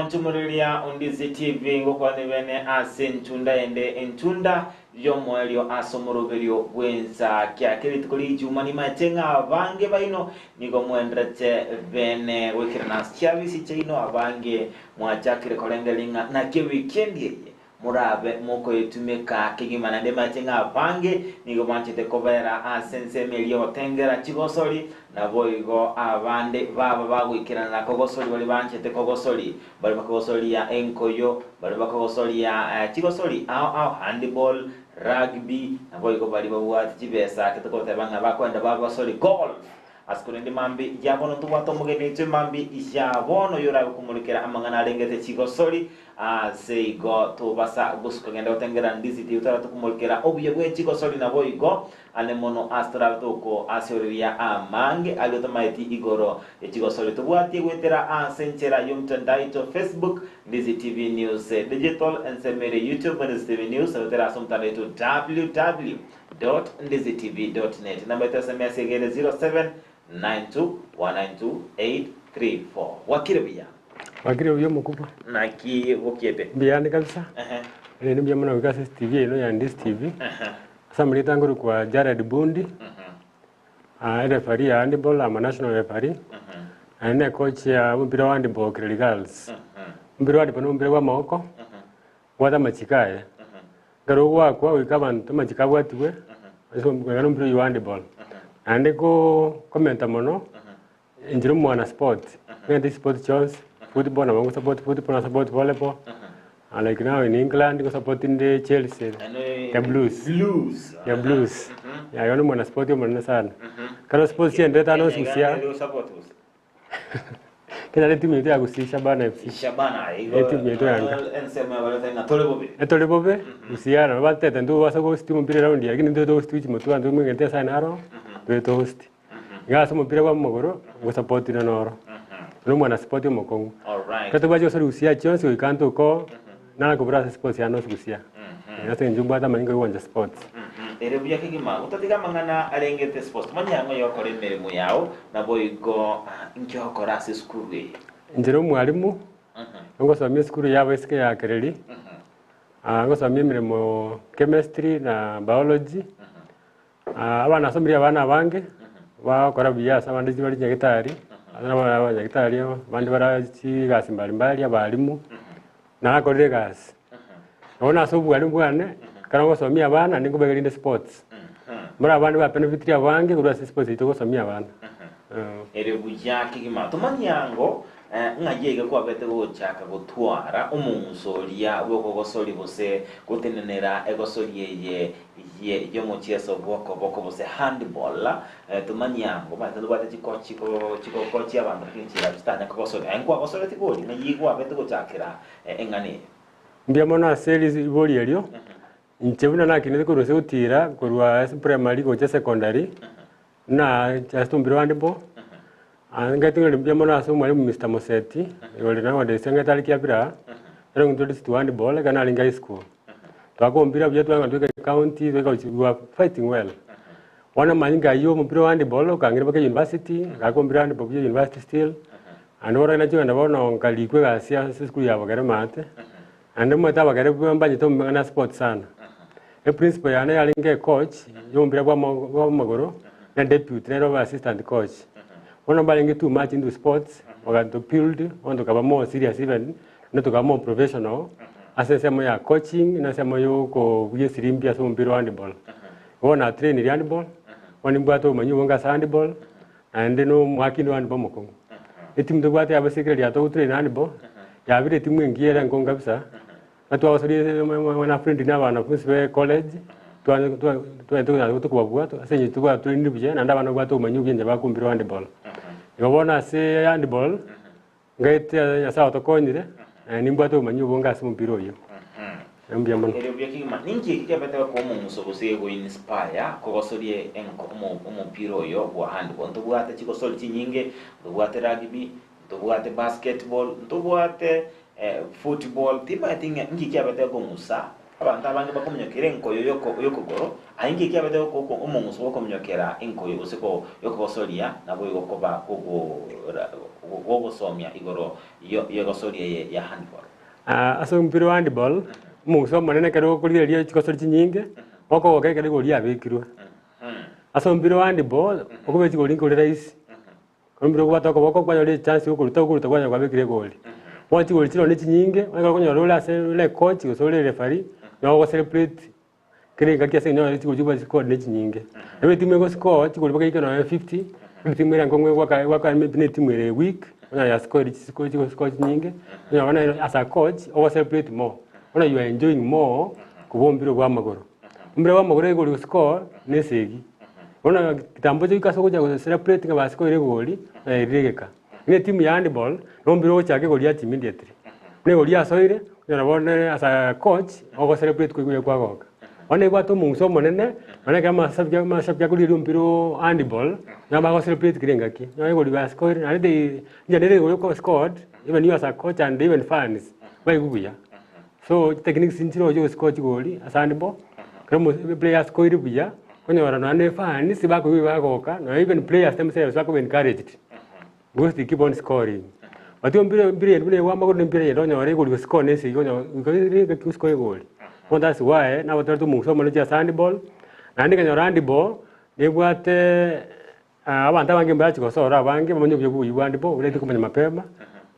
Omwancho omoreria o Ndizi TV ngokwane bene ase enchunda ende enchunda y'omoerio ase omoroberio bw'ensa kiake rituko rijuma nimache ng'a abange baino nigo mwenderete bene goikerana ase chiabisi chiaino abange mwachakire korengereria ng'a naki ewikendi eye Morabe mokoyetumeka kegima naende mache ng'a abange nigo banchete kobera ase ensemo eria y'ogotengera chigosori, naboigo abande baba bagoikerana na kogosori baria banchete kogosori, baria bakogosoria enkoyo, baria bakogosoria chigosori ao ao, handball, rugby, naboigo baria babwate chibesa ake togoteba ng'a bakoenda bagosori golf. Ase korende mambia ya bono ntobwate omogeni oito mambia ya bono oyorabe komorikera amang'ana arengete chigosori. Ase igo tobasa gosuka genda gotengera ndisi titwara tokomorikera obuya bwe chigosori naboigo ane mono ase torabe toko aseoreria amange aria otomaeti igoro ye chigosori tobwatie goetera ase enchera y'omtandao Facebook Ndizi TV News Digital ensemo ere YouTube Ndizi TV News goetera ase omotandao oito www. Ndizitv.net Namba yaito ya SMS egere 0792192834 Bwakire buya. Bwakire buya omokubwa. Naki bokiete? Mbuyande kabisa. Ehe. Rende mbuya mono goika ase TV eno ya Ndizi TV. Ehe. Ase amarieta nkorokwa Jared Bundi. Mhm. Ah, ereferee ya handball, I'm a national referee. Mhm. Naende ne coach ya omopira wa handball Kireri Girls. Mhm. Omopira wa handball no omopira bwa amagoko, Mhm. obwate amachiko aye. Mhm. Ekero ogwakwa goika abanto amachiko abwatigwe, ase omopira oyio wa handball. Naende ko komenta mono, inche nomwana sport, ng'ente chisport chionsi, football nabo ngosupport football na support volleyball, like now in England ngosupport inde Chelsea, the blues, Blues. the blues, yaya igo nomwana sport omonene sana. Ekero sports chienderete ande onsi gusii. Kenya netimu yaito ya gusii Shabana FC. Shabana igo Etimu yaito ya nka. ensemo yabarete ng'a tore bobe. Etore bobe gusii aro batete ntobasa gohost omopira round lakini intwe tohost chimotwe abanto bamwegete Nyasaye naro ntwe tohost. Iga ase omopira bwa amagoro ngosapotire noro. Na omwana sport omokong'u. Alright. Ekero tobwate gosori gusii achia onsi goika ntuko nara kobura ase sports yane onsi gusii. Ase eng'encho mbwate amanyinga yogwancha sports. Ere buya kegima, gotatiga amang'ana arengete sports, tomanye ang'o yokora emeremo yao, naboigo inki ogokora ase esukuru eye. Inche nomwalimu, ngosomia esukuru ya abaiseke ya Kereri, ngosomia emeremo chemistry na biology, abana nasomirie abana abange, bagokora buya ase abande bare chinyagitari, abanyagitari aba, abande bare chigasi mbalimbali, abalimu, nakorire egasi. Bono ase obwarimu bwane, ekero ngosomia abana nigo rinde sports. Mboro abande ba benefitiri abange korwa ase sports eyio togosomia abana. Ere buya kegima tomanye ango ng'ai aiga kwabete gochaka gotwara omong'uso oria bw'okogosoria gose gotenenera egosoria eye ye y'omochieso bw'okoboko gose handball. Tomanye ango omanyete ntobwate chikochi chigokochia abanto lakini chirabi chitanya kogosoria. Aye nkwagosoretie bori ng'ai kwabete gochakera eng'ana eye? Mbuya mono ase ribori erio, inche buna nakinete korwa ase gotira korwa ase primary gocha secondary, buna ase tombire bande bo, ngaete ng'a mbuya mono ase omwalimu Mister Moseti, ore nowadays ang'ete are Kiabira aa, ere ointroduce to handball ekero narenge high school. Twakombira buya twagenda twaika ecounty twaika gochi we were fighting well. Bono amanyinga aywo omopira o handball okang'ira mpaka university, ngakombira handball buya university still. Naende bono nachia kogenda bono nkarikwa egasi ase esukuru ya Abagere maate, naende omanyete Abagere mbanyete amang'ana a sport sana. Eprinciple yane yarenge ecoach ya omopira bwa ama bwa amagoro, na deputy nere obe assistant coach. Bono mbarenge too much into sports, bagato build, bono tokaba more serious even, naende tokaba more professional, ase ensemo ya coaching, na ensemo ya okobugia esirimbi ase omopira o handball. Bono natrainire handball, bono nimbwate obomanyi obonge ase handball, Naende nomwakini one bomokong'u. Etimu tobwate abasikari riato gotrain handball, yabire etimu engiya ere enkong'u kabisa, na twagosoria na friendly na abanafunsi be college, twanyete tokobabua ase eng'encho tobwatrainiri buya naende abana babwate obomanyi obuya inche bakombire handball. Igo bono ase handball, Ngaete Nyasae otokonyire, naye nimbwate obomanyi obonge ase omopira oyio. Mbuya mono. Erio buya kegima, ninki eki kiabete gokoa omong'uso gose go inspire kogosoria enko omo omopira oyo bwa handball? Ntobwate chigosori chinyinge, ntobwate rugby, ntobwate basketball, ntobwate football, timanyeti ng'a inki kiabete gokong'usa. Abanto abange bakominyokera enkoyo y'okogoro, aye inki ekiabete omong'uso bw'okominyokera enkoyo gose y'okogosoria, naboigo koba gogosomia igoro y'egosoria eye ya handball. Ase omopira o handball, omong'uso omonene ekero okorigereria chigosori chinyinge, okogoka ekero rigori riabekirwe. Ase omopira o handball, okobeka chigori nkore rahisi. Omobere okobwata okoboko kwanyora echance ya okoruta okoruta kwanyora kwabekire egoli. Bono chigoli chiroo ne chinyinge, onye ekero okonyora ore ase ore ecoach gose ore ereferee, nigo ogo celebrate kera engaki ase eng'encho onyore chigoli chikoba chiscored ne chinyinge. Nabo etimu ego score chigoli mpaka eike nonye 50, etimu ere enkong'u egwaka egwaka maybe na etimu ere weak, onyore ya scored chiscore chigo score chinyinge, onyore bono ere as a coach, ogo celebrate more, bono you are enjoying more kobua omopira bwa amagoro. Omopira bwa amagoro egoli goscore na esegi. Bono kitambo chiaika ase ogocha go celebrate ng'a basikoire egoli, erire egeka. Buna etimu ya handball, nomopira ogochaka egoli yacha immediately. Buna egoli yasoire, onyora bono ere as a coach, ogo celebrate koigwa kwagoka. Bono ebwate omong'uso omonene, nonya ekero amashabiki amashabiki akorigereria omopira oo handball, nigo bago celebrate kera engaki. Nonya egoli basikoire, naende they onye nere egoli oko scored, even you as a coach and even fans, baigwe buya. So chitechniques nchire oche gosikoa chigoli ase handball, ekero omo player asikoire buya, okonyora nonya na efans bakoigwa bagoka, nonya even players themselves bakoba encouraged, because they keep on scoring. But mpira mpira eye buna bwa amagoro na empira eyende onyore egoli gosikoa na esegi onyore goika gosikoa egoli. Bono that's why nabatoreti omong'uso omonene gochia ase handball, naende nkanyora handball, nebwate Abanto abange mbarachie gosora abange bamanye obuya bw'oboyia bwa handball borete komanya mapema,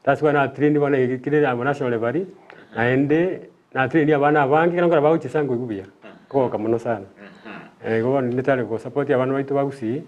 that's why na train bono iga kere amo national referee, naende na train abana abange ekero nkora bagochesa nkoigwa buya, nkogoka mono sana. Igo bono nintare go support abana baito ba gusii,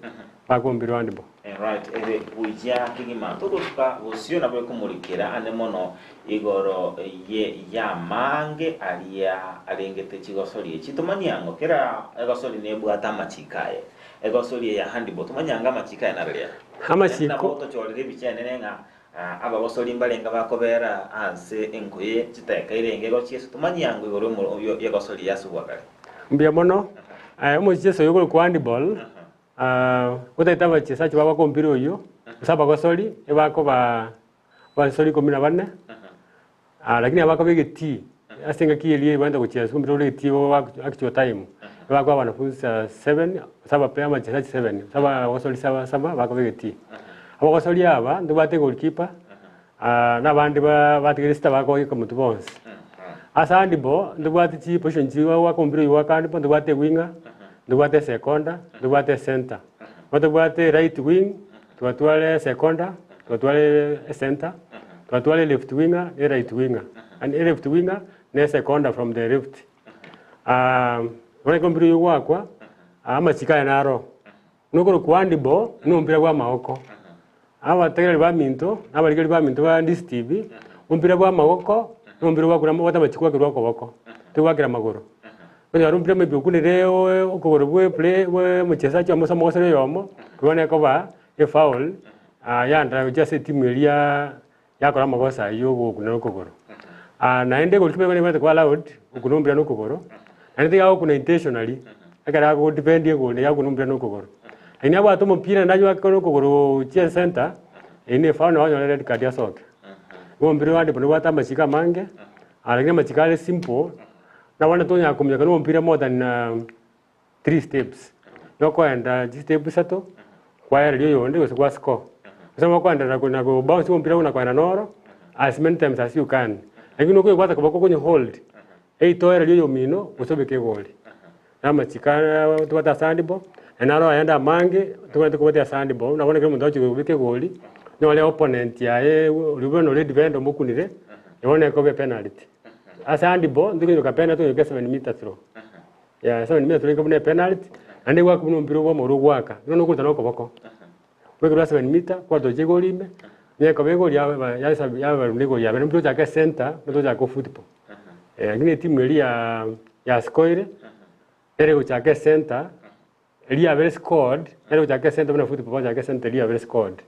bakombirwe handball. Right, ebe buya kegima togosuka bosio nabo ekomorikera ande mono igoro ye y'amaange aria arengete chigosori echi. Tomanyie ang'o kera egosori nebwate amachiko aye. Egosori eye ya handball, tomanye anga amachiko aye nararia. Amachiko. Nabo otochorere ebicha enene ng'a abagosori mbarenge bakobera ase enkoye chiteka irenge gochia ase tomanye ango igoro y'egosori eye ase obwakare. Mbuya mono. Omocheso oyo okorokwa handball, otagete abachesachi babake omopira oyio, gose abagosori, ebakoba abasori ikomi na bane, lakini abakoba egetii, ase engaki eria ebanta gochia ase ore egetii igo actual time, ebakoba abanafunzi seven, gose abape abachesachi seven, gose abagosori saba saba bakoba egetii. Abagosori aba, ntobwate egoalkeeper, na abande ba batigire sita bakoika motwe bonsi. Ase handball, ntobwate chiposition chiria goaka omopira oywo goaka handball, ntobwate ewinger, ntobwate esekonda, ntobwate ecenter. Ntobwate right wing, Twatware sekonda, twatware ecenter, twatware left winger ne right winger. And left winger ne sekonda from the left. Bono ekero omopira oyio ogwakwa, amachiko aye naro. Buna okorokwa handball, na omopira bwa amagoko. Abategereri baminto, na abarigereria baminto ba Ndisi TV, omopira bwa amagoko, na omopira ogwakwa obwate amachiko gwakerwa okoboko, tigwakera amagoro. Onyore ompira maybe okunire okogoro bwe play bwe omochesachi omo ase omogosori oyomo, bono ekoba efoul yandera gochia ase etimu eria yakora amagoso aywo ogokunera okogoro. Naende goalkeeper nigo nebwate koba allowed gokuna ompira na okogoro, naende tiga agokuna intentionally, ekero ago defend egoli nigo agokuna ompira na okogoro. Lakini abwate omopira naende anywe akore okogoro gochia ecenter, eywo ne efoul nabo anyore red card asoke. Igo ompira o handball nobwate amachiko amange, lakini amachiko are simple. Na bono tonyara kominyoka na omopira more than three steps. Nigo okoenda chistep isato, kwaereria oyonde gose kwa score. Gose nabo okoenderera ko na ko bounce omopira buna koenda noro, as many times as you can. Lakini okoyobwata koboko okonye hold, either oererie oyomino gose obeke egoli. Na amachiko aya tobwate ase handball, naende naro ayande amange, tobwenerete kobwatia ase handball, buna bono ekero omonto agochia kobeka egoli, nore opponent yaye oria bono ore defender omokunire, bono ekoba epenalty. Ase handball ntokonyoka penalty tonyoke 7 meter throw. Yeah, 7 meter throw buna epenalty, naende egwaka buna omopira bwa omoro ogwaka, bono nokoruta na okoboko. Obekerwa 7 meter, kwatochia egori ime, onye ekoba egori yaba yasa yaba buna egori yabere, omopira ochake center, tochake football. Lakini etimu eria ya yasikoire, ere gochaka ecenter, Eria yabere scored, nere gochaka esente buna football bagochaka esente eria yabere scored.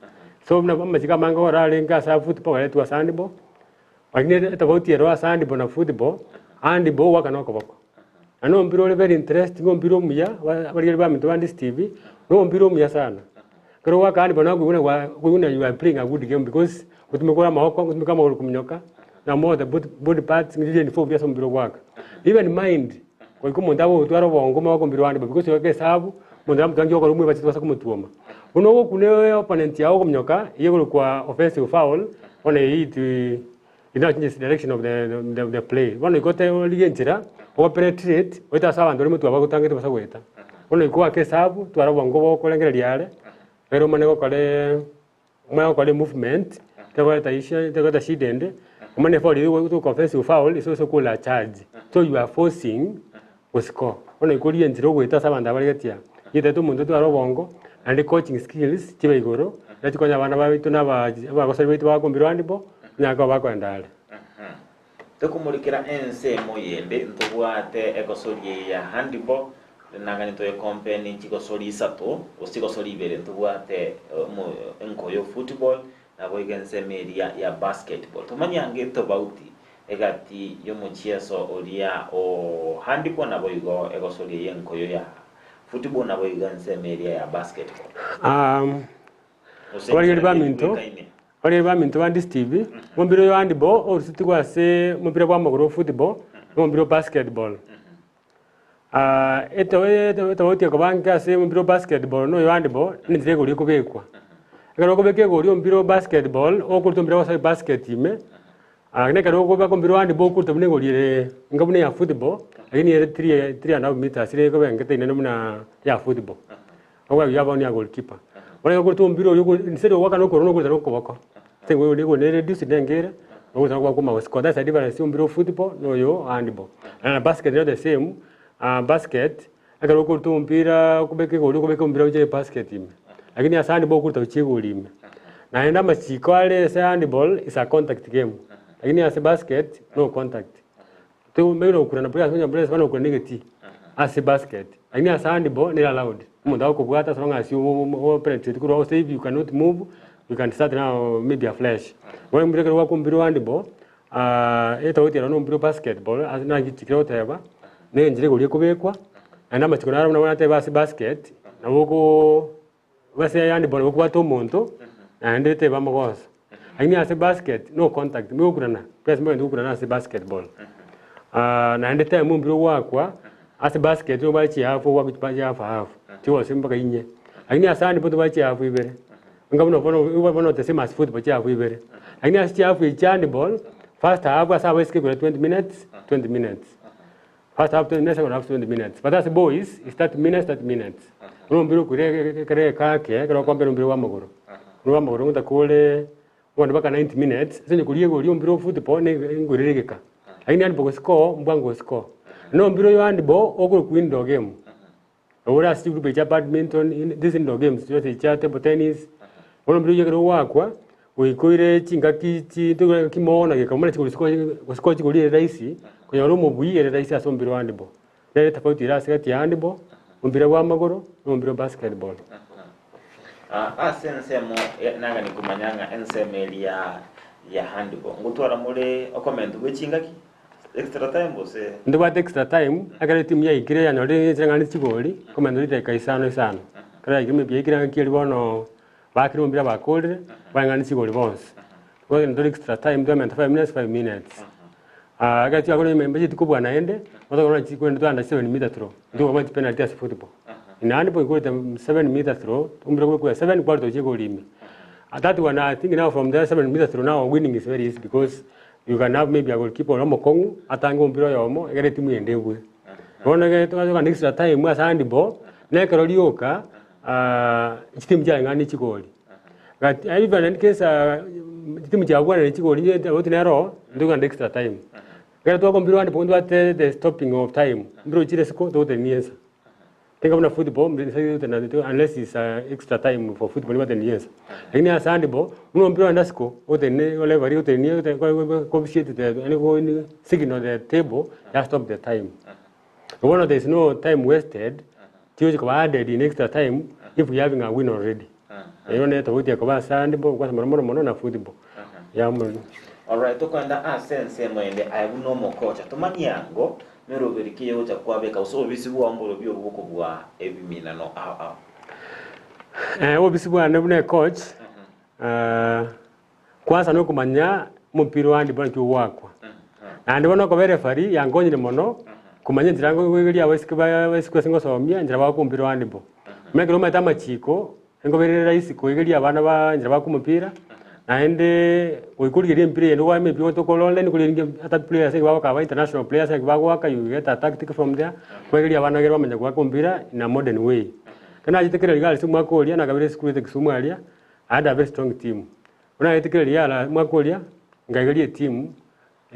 So buna amachiko amange orarenge ase football aretwe ase handball, lakini etofauti ero ase handball na football, handball ogoaka na okoboko. Naende ompira ore very interesting ompira omuya, abarigereria baminto ba Ndisi TV, na ompira omuya sana. Ekero ogoaka handball nakoigwa buna you are playing a good game because ngotumeka ore amagoko, ngotumeka amagoro kominyoka. Na more the body, body parts ng'iri reinforce buya ase omobere ogoaka. Even mind, goika omonto abe ogotwara obongo omanye okombiri wande bobe, because oyoka esabu, omonto namotangi okore omwebache tobasa komotuoma. Buna ogokuna opponent yago okominyoka, eywo ekorokwa offensive foul, bono eywo it it now changes direction of the the the play. Bono igo ote origie enchera, ogo penetrate, oete ase abanto baria motwe bagotangete tobasa goeta. Bono igo oake esabu, twara obongo bokorengereria are, ere omanye gokora Omanye gokora emovement, tekoreta issue tekoreta shida ende, omanye efoul eywo gotoka offensive foul ase ase okora charge. So you are forcing goscore. Bono ekori enchera ogoeta ase abanto abare gati aa, yetete omonto otware obongo, naende coaching skills chibe igoro, nachi konya abana baito na aba abagosori baito bagokombirwa handball, onyare koba bakoenda are. Tokomurikera ensemo yende ntobwate egosori eye ya handball, nagani toyecompare ne chigosori isato gose chigosori ibere ntobwate enkoyo football naboigo ensemo eria ya basketball. Tomanye ange etobauti egati yomochieso oria o handball naboigo egosori eye enkoyo ya football naboigo ensemo eria ya basketball. Gose Abarigeri enchera baminto, ebwekaine. Abarigeri baminto ba Ndistv, omobere oyo handball orusetigwe ase omopira bw'amagoro o football na omopira o basketball. Etobauti ekoba nke ase omopira o basketball na oyo handball, nenchera egori ekobekwa. Ekero okobeka egori omopira o basketball, okoruta omopira gosoa ebasket ime, na ekero okobeka omopira o handball okoruta buna egori ere enga buna eya football, lakini ere three three and half meters ere ekoba enke teinene buna eya football. Okogera buya bono ya goalkeeper. Bono ekero okoreta omopira oyio instead of goaka na okorora okoreta na okoboko. Ase eng'encho nigo nere reduced na engere, ogocha na okoboko kwamagosiko. That's the difference ya omopira o football na oyo o handball. Na basket nero the same, basket, ekero okoruta omopira okobeka egori okobeka omopira gochia ebasket ime. Lakini ase handball okoruta gochia egori ime. Naende amachiko are ase handball is a contact game, lakini ase basket no contact. Tobeire gokurana buna ase onye bono okurana egetii ase basket, lakini ase handball nere allowed, omonto agokobwata as long as you penetrate korwa gose if you cannot move, you can start now maybe afresh. Bono omonto ekero gwakwa omopira o handball, etofauti ero na omopira o basketball ase naki chikire goteba, na enchera igoro ekobekwa, naende amachiko naro buna nateba ase basket, nabo okoo Ase handball gokobwata omonto naende teba mogoso. Lakini ase basket no contact mogokurana bwensi mogende gokurana ase basketball. Naende time ompira ogoakwa ase basket nigo bare chihafu ogoakwa chihafu hafu chionsi mpaka inye. Lakini ase handball tobwate chihafu ibere inga buna bono bono the same as football chihafu ibere. Lakini ase chihafu echi chia handball first half ase abaiseke ekore 20 minutes 20 minutes. First half 20 minutes, second half 20 minutes. But as boys, it's 30 minutes, 30 minutes. Bono ompira okure ekere ekake, ekero okombera ompira bwa amagoro. Ompira bwa amagoro ngotaka ore ogende mpaka 90 minutes, ase onye koria egori ompira o football ne engori ere egeka. Lakini handball goscore, mbwango goscore. Na ompira oyo handball, okorokwa indoor game. Ore ase chigroup echi chia badminton, in these indoor games chionsi chia table tennis, bono mbire oyio ekero ogoakwa, goika oire chingaki chi toigure ngaki mono geka buna chigori siko gosiko chigori ere rahisi, konyora omobui ere rahisi ase omobere o handball. Nere tofauti ere ase gati ya handball, omopira bwa amagoro, na omopira o basketball. Ase ensemo nagani komanya ng'a ensemo eria ya handball, ngotwara more okomenta gwe chingaki? Extra time gose? Ntobwate extra time, ekero etimu yaikire yanyorire chirang'ani chigori, komenta chidakika isano isano. Ekero yaikire maybe yaikire ng'aki eria bono bakire omopira bakorire, bareng'ani chigori bonsi. Bono ntore extra time twamenta five minutes five minutes. Ekero chiakorire ime mbacheti kobua naende, otokora chikwenda twagenda seven meter throw, ntokobua chipenalty ase football. Naende boikorete seven meter throw, omopira kobekwa seven kwarutwa chigori ime. That one I think now from there seven meter throw now winning is very easy because You can have maybe a goalkeeper ore omokong'u atange omopira oyomo egere etimu ende ebue. Bono ekero togachaka extra time ase handball, na ekero rioka chitimu chiareng'anire chigori. But even in case chitimu chiabwanire chigori inche tobauti nero oo, ntokogenda extra time. Ekero twaka omopira o handball ntobwate the stopping of time, mpira ochire isiko togotenenia ensa. Tenga buna football unless is extra time for football nigo batenenia ensa. Lakini ase handball, buna omopira ogenda isiko, otenene oreferee otenenie officiate the yaani signal the table ya stop the time. Bono there is no time wasted, chigochi koba added in extra time if we having a win already. Eyio nere tofauti ekoba ase handball kwanza mono mono mono na football. Yeah mono. Alright, tokoenda ase ensemo ende aye buna omokocha, tomanye ango Meroberi ki egocha kwabeka gose obobisi bwao mborobio obwo bokobua ebiminano ao ao? Obobisi bwane buna ecoach, kwanza nokomanya. Omopira o handball naki ogoakwa. Naende bono okoba ereferee yankonyire mono, komanya enchera ngoegeria abaiseke ba abaiseke ase ngosomia, enchera bagoaka omopira o handball. Buna ekero omanyete amachiko, enkoba ere rahisi koegeria abana ba enchera bagoaka omopira, naende goika origereria empira eyende ogoaka maybe tokore online okorigereria ata players ekero bagoaka aba international players ekero bagoaka you get a tactic from there, koegeria abana egere bamanye goaka omopira in a modern way. Ekero nachete kera riria ase omwaka oria, nakabire esukuru ete Kisumu aria, I had a very strong team. Buna naete kera riria ara omwaka oria, nkaigeria etimu,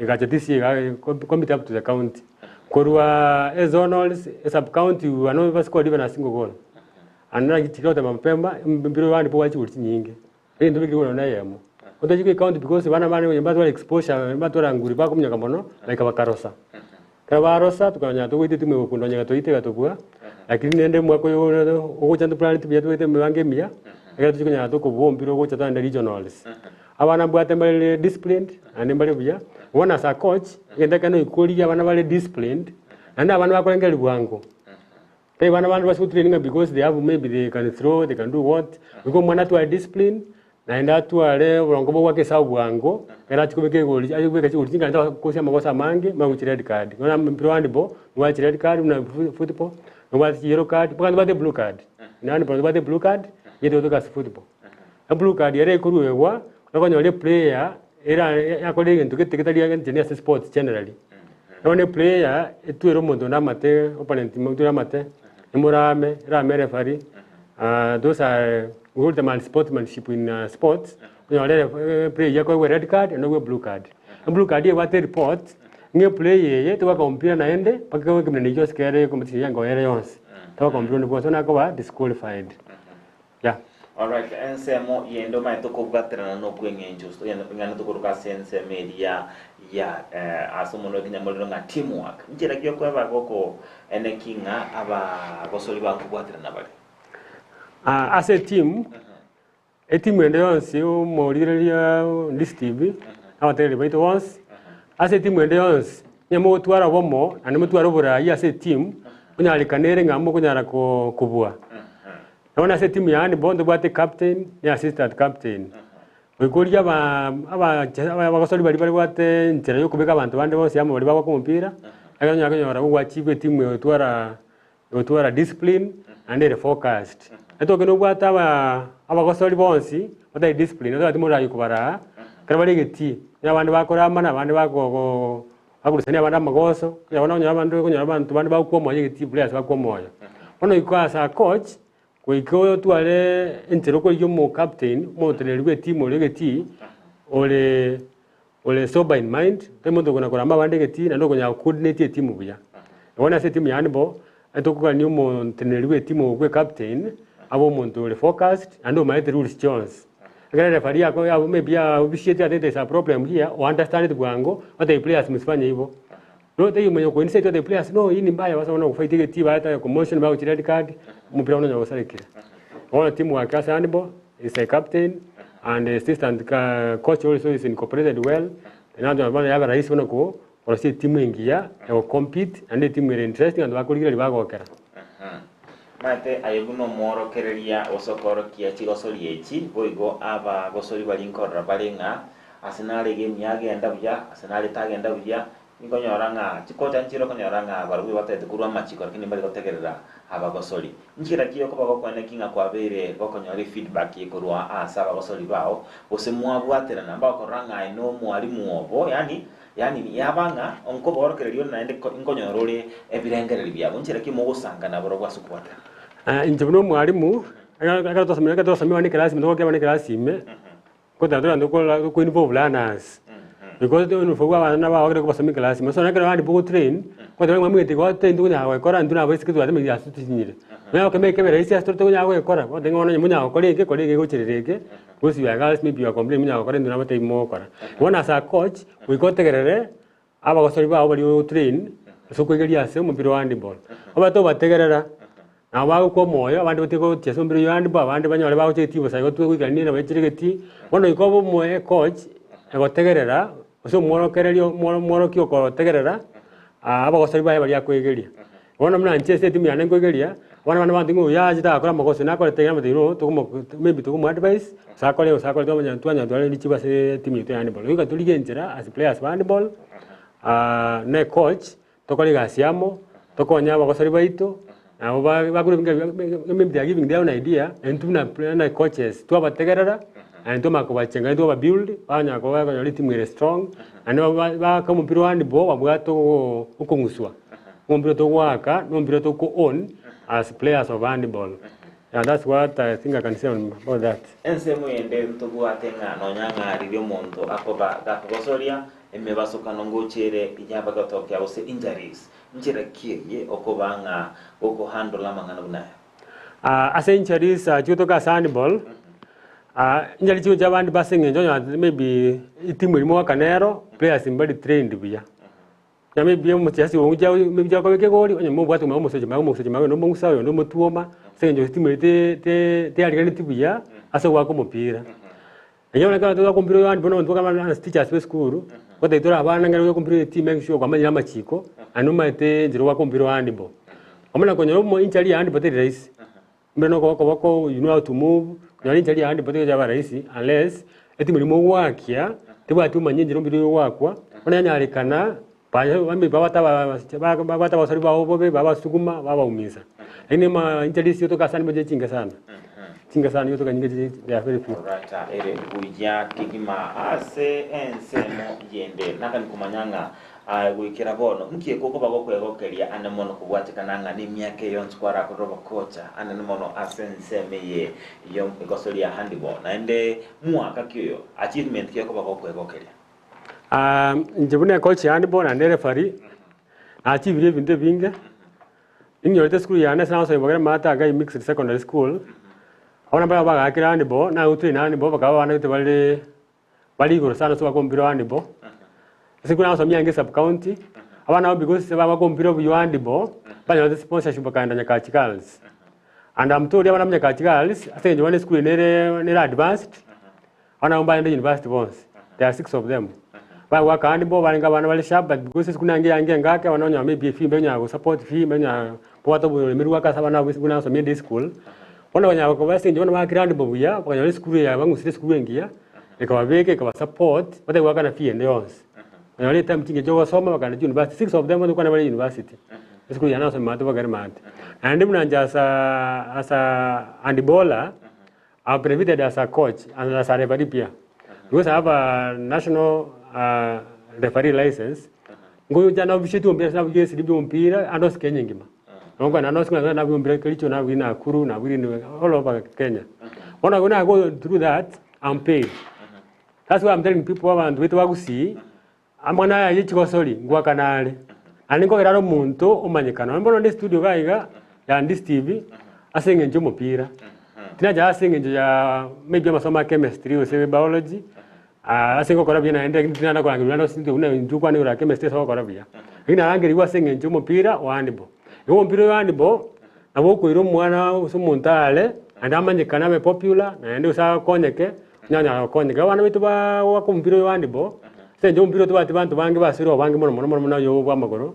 egacha DCA iga compete up to the county. Korwa ezonals, esub county we were not ever scored even a single goal. And naki chikira goteba mapema, mpira oyo abande bwachigori chinyinge, egento bikire korwa na eyemo. Otochi goika county because abana bane onye mbatware exposure, mbatware nguru bakominyoka mono, goika bakarosa. Ekero barosa, tokamanya togoita etimu egokunda onye gatoita egatobua, lakini rende omwaka oyo ore ogocha ntoplaneti buya tobwate emibango emiya, ekero tochia konyara tokobua omopira ogocha togende regionals. Abana mbwate mbare disciplined, naende mbare buya, bono as a coach, egento ekero noikorigia abana bare disciplined, naende abana bakorengereria bwango. Tari bana bande base gotraininga ng'a because they have maybe they can throw, they can do what, goika omwana atware discipline, naende atware oborongo bwa goaka esabu bwango, ekero achia kobeka egori achia kobeka chigori chingaki taba kosia amagoso amange, mara gochia red card. Bono mpira wa handball, nobwate chired card buna football, nobwate chiyellow card, mpaka ntobwate blue card. Na handball ntobwate blue card, eyio togotoka ase football. Eblue card ere ekoruegwa, okonyora eplayer era yakorire egento gete getari enchera ase sports generally. Bono eplayer etwere omonto onde amate, opponent emotwere amate, emorame, erame referee, those are we call them unsportsmanship in sports, onyore eplayer eyio ekoegwa red card naende oegwe blue card. Eblue card ebwate ereport, ng'a eplayer eye tebwaka omopira naende mpaka ekemanyererio gionsi kere competition yango ere yonsi, tebwaka omopira onde bwonsi, bono akoba disqualified. Yeah. Alright, ensemo yende omanyete okobwaterana nokweng'encho ng'ana tokoroka ase ensemo eria ya eh, ase omonwa ekenyamorero ng'a teamwork. Nchera ki okoeba goko eneki ng'a abagosori bakobwaterana bare? Ah, ase etimu, etimu ende yonsi omorigereria ndisi TV, abategereri baito bonsi, ase etimu ende yonsi, onye mogotwara obomo naende motware oborai ase etimu, onyarekane ere ng'a mokonyara ko kobua. Bono ase etimu yane bono ntobwate captain na assistant captain. Goika origie aba abache abagosori baria babwate enchera ya okobeka abanto bande bonsi amo baria bagoaka omopira, ekero onyara konyora gogwachieve etimu egotwara egotwara discipline naende ere focused. Etoke nobwate aba abagosori bonsi batari discipline otagete morayi kobaraa, ekero bare egetii, onye abande bakoramana abande bagogo bakorusania abande amagoso, onye bono okonyora abande okonyora abanto bande bagokwa omoyo egetii players bakwa omoyo. Bono goika ase a coach, goika otware enchera okorigia omocaptain, omoteneneri bwa etimu oria egetii, ore ore sober in mind, tari monto okona koramba abande egetii naende okonyara gocoordinate etimu buya. Bono ase etimu yane bo, etokogania omoteneneri bwa etimu okwo ecaptain, abe omonto ore focused, naende omanyete rules chionsi. Ekero referee ako ya maybe abisiete atete there is a problem here, o understand bwango, otebi players msifanye hivo. No taiyo omonye ko insert otebi players no hii ni mbaya basa bono gofight egetii baeta commotion bagochi red card, omopira bono onye gosarekire. Bono team work ase handball is a captain and assistant ka coach also is incorporated well, naende bono yaba rahisi bono ko korosia etimu engiya ya go compete naende etimu ere interesting abanto bakorigereria bagokera. Omanyete aye buna omworokereria gose okoorokia chigosori echi, boigo abagosori baria nkorora bare ng'a ase nare iga emiya agenda buya, ase nare tagenda buya, ninkonyora ng'a chikocha nchire okonyora ng'a barabwo ebatagete korwa amachiko lakini mbari gotegerera abagosori. Nchera ki okoba gokwana ki ng'a kwabeire gokonyora efeedback korwa ase abagosori bao, gose mwabwaterana mbagokorora ng'a aye nomwalimu obo, yaani Yaani yaba ng'a nkoborokereria ore naende nkonyora ore ebirengererio biabo, nchera ki mogosanga nabarobwo ase okobwatana? Inche buna omwalimu, ekero twasomire ekero twasomire abana ekerasi ime togokia abana ekerasi ime, nkoteba togende tokora toko involve learners, because to involve abana nabo abagere kobasomia ekerasi ime. So ekero abande bogotrain, nkoteba ng'a mwamanyete igo train tokonyara goekora intwe na abaiseke twatemire ase totinyire. Nonya gokemia ekebe rahisi ase tore tokonyara goekora, goteba ng'a bono onye monyara gokora eke, kora eke gocherera eke, Gose you are girls maybe you are complaining munyara gokora intwe nabatebi mogokora. Bono as a coach, goika otegerere abagosori bao baria ogotrain ase okoigeria ase omopira o handball. Obate obategerera, nabo bagokwa omoyo abande batige gochia ase omopira oywo o handball, abande banyore bagocha egetii bosa igo goikerania nabo echire egetii. Bono goika obe omo ecoach egotegerera gose omworokereria omwo omworokia okotegerera abagosori baye baria akoegeria. Bono buna inche ase etimu yane nkoigeria, Bono abana abanto ng'a oyo achete agakora amagoso nakorete iga nabatebi no tokomo maybe tokomo advise, gose akore gose akore twamanya twanyora tware richibu ase etimu yaito ya handball. Goika torigie enchera as players ba handball, na ecoach, tokore egasi amo, tokonye abagosori baito, nabo ba bakore maybe they are giving their own idea, intwe buna buna coaches twabategerera, naende twamanya kobachenga naende twababuild, banyara koba bakonyora etimu ere strong, naende ba baaka omopira o handball babwate ogo okong'uswa. Ompira togoaka na ompira toko own as players of handball. Yeah, that's what I think I can say on about that. Ensemo ende ntobwate ng'a nonya ng'a riria omonto akoba gakogosoria emebasokano ngocha ere yabagotokea gose injuries, nchera ki eye okoba ng'a gokohandle amang'ana buna aya? Ah, ase injuries ah, chigotoka ase handball, ah, injuries chigocha abande ase eng'encho onye maybe etimu eria mogoaka nero, players mbari trained buya. Na maybe omochasi ogocha maybe chakobeka egori onye mobwate omanye omosacha mage omosacha mage onde omong'usa oyonde omotuoma, ase eng'encho estimu eria te te teyariganeti buya ase ogoaka omopira. Erio bono ekero togoaka omopira oyo bono intwe kama as teachers ba esukuru, gotebia tore abana ng'a ogoaka omopira oyo etimu make sure kwamanyire amachiko, naende omanyete enchera ogoaka omopira o handball. Omanye konyora omo injury ya handball teri rahisi. Mbere na okoboko boko you know how to move, nonye rinchera riane ndibwate gocha rahisi unless etimu eria mogoakia tebwati omanye enchera omobere oyo ogoakwa, bono yanyarekana baye bambe babwate aba babwate abasani bao bobe babasuguma babaumisa. Lakini ma inchera ase otoka ase nigo chinke sana, chinke sana nigo otoka nyinge chi they are very few. Alright, ere buya kegima ase ensemo yende nakani komanya ng'a Aye goikera bono, nki ekokoba gokwegokeria ane mono kobwatekana ng'a nemiaka eye yonsi kwarakorire obokocha anene mono ase ensemo eye y'egoso ria handball, naende mwaka ki oyo, achievement ki ekoba gokwegokeria? Inche buna ecoach ya handball naende referee, nachibirie ebinto ebinge, ninyorete esukuru yane ase nagosomia Bogere Maate Agai Mixed Secondary School, abana mbare bagakire handball, nagotrain handball bakaba abana gete bare. Bare igoro sana ase ogoaka ompira o handball, ase ekero nasomia ange sub county, abana abo because bagoaka ompira obuya o handball, banyorete sponsorship bakaenda Nyakach Girls. And I'm told abana ba Nyakach Girls, ase eng'encho bono esukuru eye nere nere advanced, abana abwo mbaende university bonsi, there are six of them. Bagoaka handball barenge abana bare sharp but because esukuru naende yange engake abana onyora maybe efee mbanyara gosupport fee, mbanyara kobwata oboremi bwa ase abana abwo buna nasomia day school, bono banyara koba ase eng'encho bono baakire handball buya, bakanyora esukuru eye yabang'usire esukuru engiya, ekababeka ekabasupport, batari goakana fee ende yonsi. Nonye etime chingencho ogosoma bakagenda chiuniversity, six of them bono kwane bare university, esukuru yane nasomia maate bogere maate. Naende buna inche as a as a handballer, I have benefited as a coach and as a referee pia, because I have a national referee license, ngocha nabushetie ompira ase nabugia esiri bia ompira ande onsi Kenya engima. Nabo nkogenda ande onsi ng'a nabugia ompira Kericho, nabugia Nakuru, nabugia all over Kenya. Bono when I go through that, I'm paid. That's why I'm telling people abanto baito ba Gusii, amang'ana aya ye chigosori ngoakana are, naende nkogera are omonto omanyekana. Nonye bono nde estudio iga iga ya Ndisi TV, ase eng'encho ya omopira, tinacha ase eng'encho ya maybe amasomo a chemistry gose biology, ase ngokora buya naende lakini tinana korangerigwa naende ase buna intwe okwane igoro ya chemistry ase ogokora buya. Lakini narangerigwe ase eng'encho ya omopira o handball. Igo omopira oyo o handball, nabo okoira omwana gose omonto are, naende amanyekane abe popular, naende gose akonyeke, onyanyara gokonyeka. Abana baito baa goaka omopira oyo o handball, ase eng'encho omopira tobwati banto bange basire obange mono mono mono buna oyo bwa amagoro,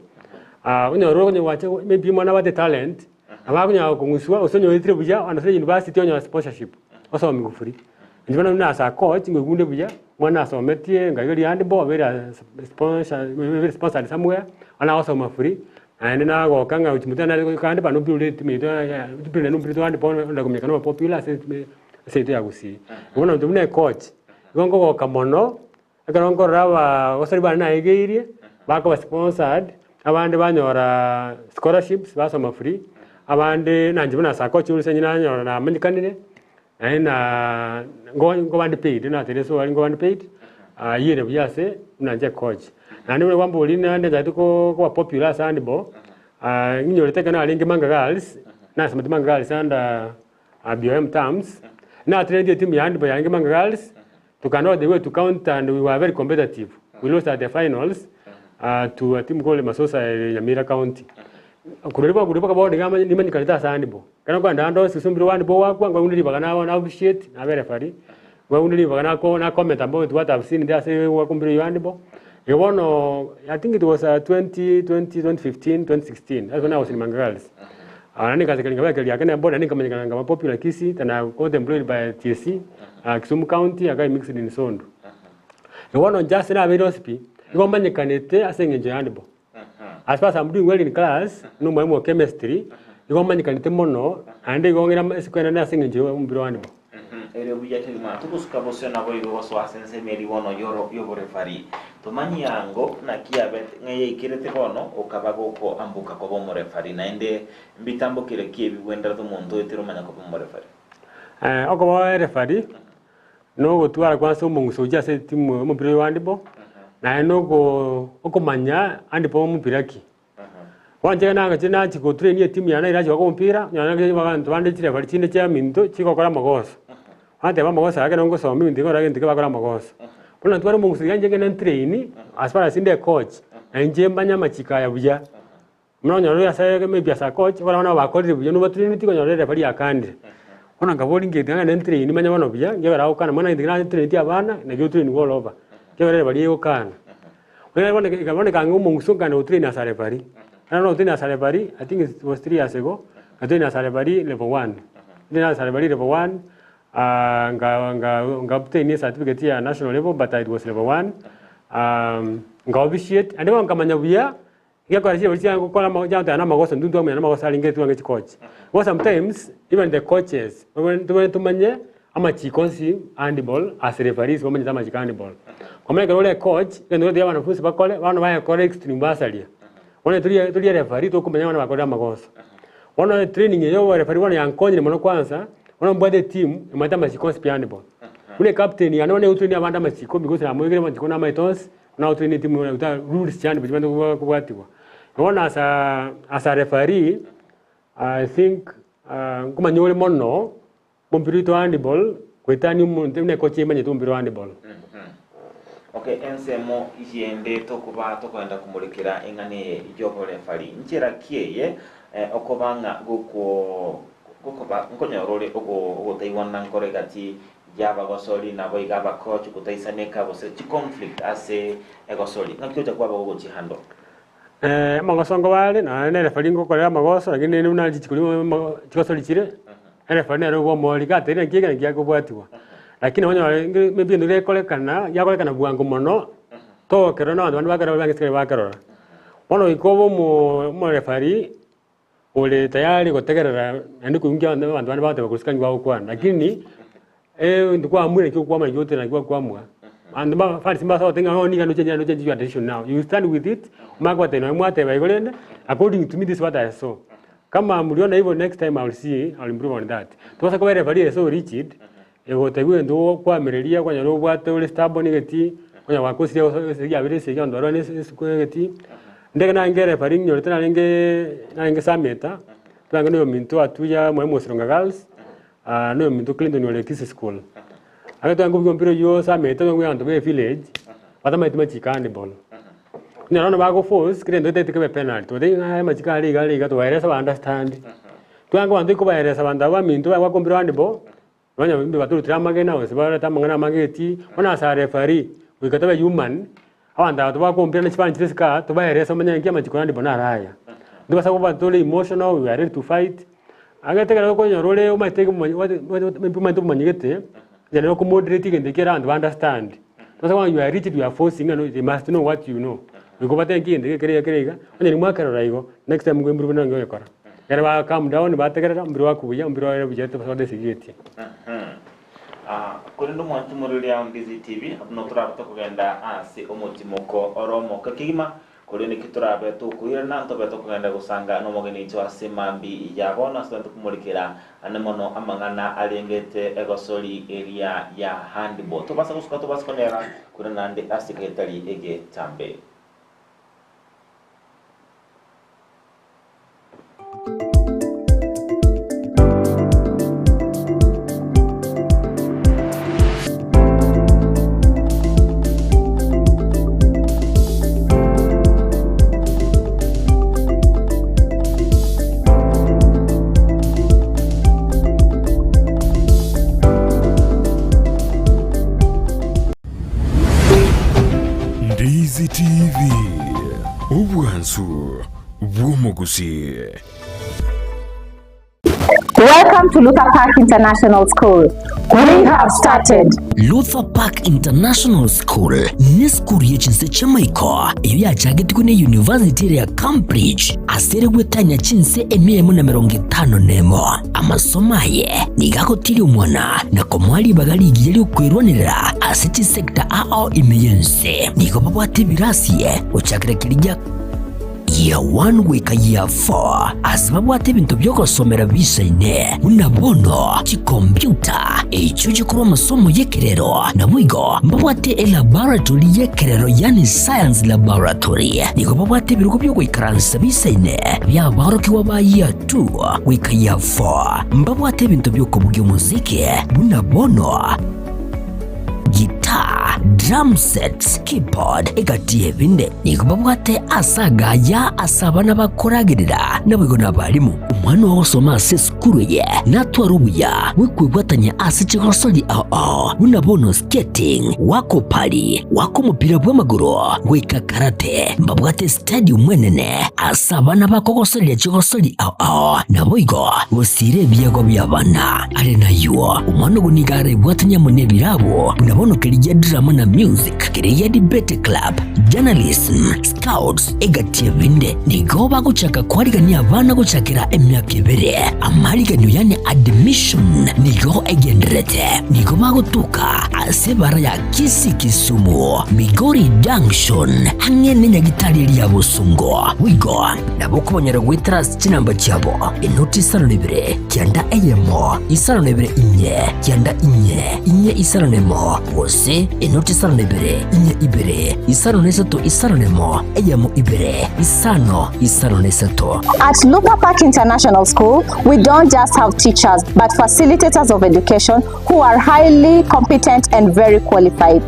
onyore onye gwacha maybe omwana abwate etalent, nabo akonyara kong'uswa gose onyoretire buya onde ase university onyore sponsorship, osomigwe free. Inche bono buna ase acoach ngoigunde buya, omwana asometie nkaiga handball obeire sponsor obeire sponsored somewhere, bono agosoma free, naende nagoka ng'a gochia motwe nare goika ande bano build etimu yaito ya build naende mpira handball onde komanyekana obe popular ase ase yaito ya gusii. Bono intwe buna ecoach, igo nkogoka mono, ekero nkorora abaa abasani bane naegeirie, bakoba sponsored, abande banyora scholarships basoma free, abande nainche buna ase acoach ase nanyora namanyekanire, Naende na ngo nkobande paid natebire ase obwari nkobande paid, ayire buya ase buna inche coach. Naende buna kwamboria naende nchagete ko koba popular ase handball, nginyorete ekero narenge Manga Girls, nasomete Manga Girls under BOM terms, natrainete etimu ya handball yarenge Manga Girls, tokana all the way to county and we were very competitive, we lost at the finals to a team called Masosa ere Nyamira county. Korwa riria mpaka bono niga nimanyekanete ase handball. Ekero nkoenda ande onsi ase omobere one bogwakwa, nkwaigure ribaga nabo na officiate, nabe referee, nkwaigure ribaga nako na comment about what I've seen there ase ogwaka omobere oyio handball. Igo bono, I think it was 20 20 2015, 2016, that's when I was in Manga Girls. Naende nkasekeria nkabeka riake na eboda naende nkamanyekana nkaba popular Kisii then I got employed by TSC, Kisumu County akabe mixed in Sondu. Igo bono inche ase nabeire onsi pi, nigo manyekanete ase eng'encho ya handball. As far as I'm doing well in class, na omwalimu o chemistry, nigo manyekanete mono, naende igo ng'ira esiko enene ase eng'encho ya omobere o handball. Ere buya kegima togosuka bosio naboigo gosoa ase ensemo eria bono y'oborefari. Tomanyie ango naki yabete ng'a yaikerete bono okaba gokoamboka koba omorefari, naende mbitambokire ki ebigwenderete omonto oetire omanya koba omorefari? Okoba erefari nogotwara kwansa omong'uso gochia ase etimu omopira oyo o handball, naende noko okomanya handball omopira ki. Bono inche nagache nachia gotrain etimu yane ere nachia goaka omopira, onye naki abanto bande chirefari chinde chiaminto chigokora amagoso. Bateba amagoso aya ekero ngosoma ebinto ebi egento ekio bakora amagoso. Bono ntware omong'uso iga inche ngende ntrain, as far as inde ecoach, na inche manye amachiko aya buya. Buna onyore ore ase maybe as a coach, ekero abana bakorire buya nobatraineti okonyora erefari yakanire. Bono nkaboria ngento ng'a ngende ntrain manye bono buya, ekiagera agokana bono egento keria natraineti abana, naki otrainigwe all over, ekiagera erefari egokana. Bono bono ekaboneka ng'a omong'uso nkagenda gotrain as a referee, ekero nagotrain as a referee, I think it was 3 years ago, ngatrain as a referee level one, ntrain as a referee level one, nga nga nga obtain ecertificate ya national level but it was level one, nga officiate, naende bono nkamanya buya, Gekogera chinyomba chiane gokora ama chiagoteba namagoso intwe ntwamanya namagoso arenge twange chicoach. Bono sometimes even the coaches tobwenerete tomanye amachiko onsi a handball as referees bamanyete amachiko a handball. Kwamanya ekero ore ecoach egento gotebia abanafunsi bakore bono bayekora extreme basaria. Bono tori tori ereferee tokomanya abana bakorire amagoso. Bono etraining eye ya oboreferee bono yankonyire mono kwanza, bono mbwate eteam emanyete amachiko onsi pi a handball. Buna ecaptain yane bono egotrain abande amachiko because namoigire amachiko namaete onsi. Buna otoineti muna gota rules chiane chibwenerete koba kobwatiwa. Bono as a as a referee, I think nkomanya ore mono ompira oito handball goetania omonto buna ekocha emanyete ompira o handball. Okay, ensemo yende tokoba tokoenda komorekera eng'ana eye y'oborefari. Nchera ki eye okoba ng'a gokwo gokoba nkonyora ore ogo ogotaigwana nkoro egati Y'abagosori naboigo abakochi gotaisaneka gose chiconflict ase egosori. Ng'aki ocha kwaba gogochihandle? Amagoso nkobare, nonya na erefari ngokorera amagoso, lakini rende buna richiko rimo chigosori chire, erefari nere okomoria gateire naki eke naki akobwatiwa. Lakini onyore maybe ebinto gekorekana, giakorekana bwango mono, togokerora na abanto bande bakerora baria bange bakerora. Bono goika obe omo omorefari. Ore tayari gotegerera naende koigwa nki abanto bande bagoteba gose nki bagokwana, lakini egento kwaamua naki okwama naki ogotera naki gwakwamua, abanto mba fans mbasa goteba ng'a oh niga nochenchia nochenchia your decision now, you stand with it, omanye kobatebia nonye mwateba igo rende, according to me this is what I saw. Kama mliona hivyo next time I will see, I will improve on that. Tobasa koba referee ere so rigid, egotebiwa egento ogokwamireria okonyora obwate ore stubborn egeti, onya gwakosire esegi yabere esegi abanto barwane esiko egeti, ndege narenge referee nyorete narenge narenge sameta, twange na oyominto atuya mwalimu o Sironga Girls, na oyominto Clinton ore Kisii School. Ekero twange kobugia omopira oywo sameta twange abanto ba evillage, batamaeti machiko a handball. Onye bono bagoforce kera egento getaete kebe penalty, tobatebia ng'a amachiko are iga are iga tobaerese ba understand. Twange abanto ikobaeresa abanto aba baminto bagoaka omopira o handball, Nonya mbe batorutire amagena gose barete amang'ana amageti, bono ase areferee, goika tobe human, abanto aba tobakompira ne chibanchire isiko aa, tobaerese bamanye naki amachiko yande bono are aya. Ntobasa koba tore emotional, we are ready to fight, agete ekero okonyora ore omanyete omanyete omanyegete, onye nere okomoderate egento ekio ere abanto ba understand. Tobasa koba you are rigid, you are forcing ng'a they must know what you know. Goika obatebie nki egento eke kere iga kere iga, onye nimwakerora igo, next time nigo improve nonye ogekora. Ekero ba calm down bategerera, omobere oakwe buya, omobere ore buya tobasegetie. Korende omwanchi morori ao Ndizi TV, buna torabe tokogenda ase omotimoko ore omoke kegima, korende ki torabe tokoirana, ntobe tokogenda gosanga nomogeni oito ase mambi ya bono ase togende komorikera ane mono amang'ana arengete egosori eria ya handball. Tobasa gosuka tobasa konyora korende naende ase getari egetambe. Ndizi TV, obwansu bw'omogusii. Welcome to Luther Park International School. We have started. Luther Park International School nesukuru ye chinse chi'amaiko eyio yachagetigwe ne University ere ya Cambridge ase ere gwetania chinse emia emo na emerongo etano nemo. Amasomo aye nigo agotiria omwana na komoa ribaga rigiya ri'okwerwanerera ase chisecta ao ime y'ense. Nigo babwate ebirasi gochakera keria gia Year 1 goika Year 4 ase babwate ebinto bi'ogosomera biisaine, buna bono chikompiuta, echio chikorwa amasomo y'ekerero, naboigo mbabwate elaboratory y'ekerero yaani science laboratory. Nigo babwate ebirogo bi'ogoikaransa biisaine bi'aborokigwa ba Year 2 goika Year 4. Mbabwate ebinto bi'okobugia omosiki buna bono Guitar, drum sets, keyboard, egati y'ebinde. Nigo babwate ase agaya ase abana bakoragerera, naboigo nabarimu. Omwana ogosoma ase esukuru eye natware obuya bw'okwebwatania ase chigosori ao ao buna bono skating, goaka opari, goaka omopira bw'amagoro, goika karate. Mbabwate estadium enene ase abana bakogosoreria chigosori ao ao, naboigo gosiira ebiegwa bi'abana. Are nayio, omwana ogo nigo arebwatanie amo nebirabo buna bono keria gia drama na music, keria gia debate club, journalism, scouts, egati ebinde. Nigo bagochaka koarigania abana gochakera emiaka ebere. Amariganio yaani admission nigo egendererete. Nigo bagotoka ase ebara ya Kisii Kisumu, Migori Junction, ang'e nenyagitari eria ya Bosongo. Boigo nabo okobanyora goetera ase chinamba chiabo, enoti isano na ibere, kianda eyemo, isano na ibere inye, kianda inye, inye isano na emo, gose enoti isano na ibere, inye ibere, isano na isato isano na emo, eyemo ibere, isano, isano na isato. At Luther Park International School, we don't just have teachers, but facilitators of education who are highly competent and very qualified.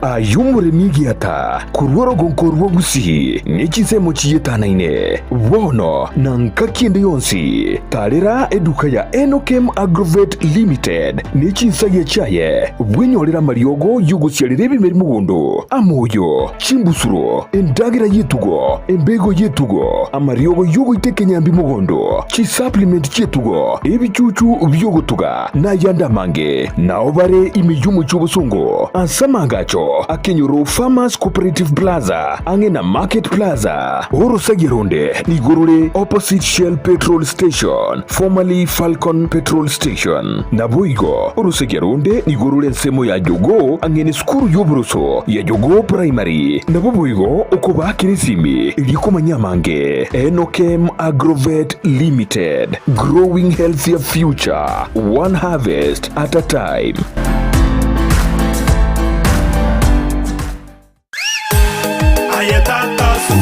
Aye omoremi egiata, korwa orogonko rwa Gusii, ne chinsemo chietanaine, bono na ngaki ende yonsi, tarera eduka ya Enokem Agrovet Limited ne chinsagia chiaye, bwenyorere amariogo y'ogosiarera ebimeri mogondo, amoyo, chimbusuro, endagera y'etugo, embego y'etugo, amariogo y'ogoita ekenyambi mogondo, chisupplement chi'etugo, ebichuchu bi'ogotuga, na ayande amange. Nao bare ime y'omochie obosongo, ase amaagacho akenyoro Farmers Cooperative Plaza, ang'e na Market Plaza. Orosagia ronde nigo rore opposite Shell Petrol Station, formerly Falcon Petrol Station. Naboigo orosagia ronde nigo rore ensemo ya Jogoo ang'e nesukuru y'oboroso ya Jogoo Primary. Nabo boigo okobaakera esimi erio komanya amange. Enokem Agrovet Limited, growing healthier future, one harvest at a time.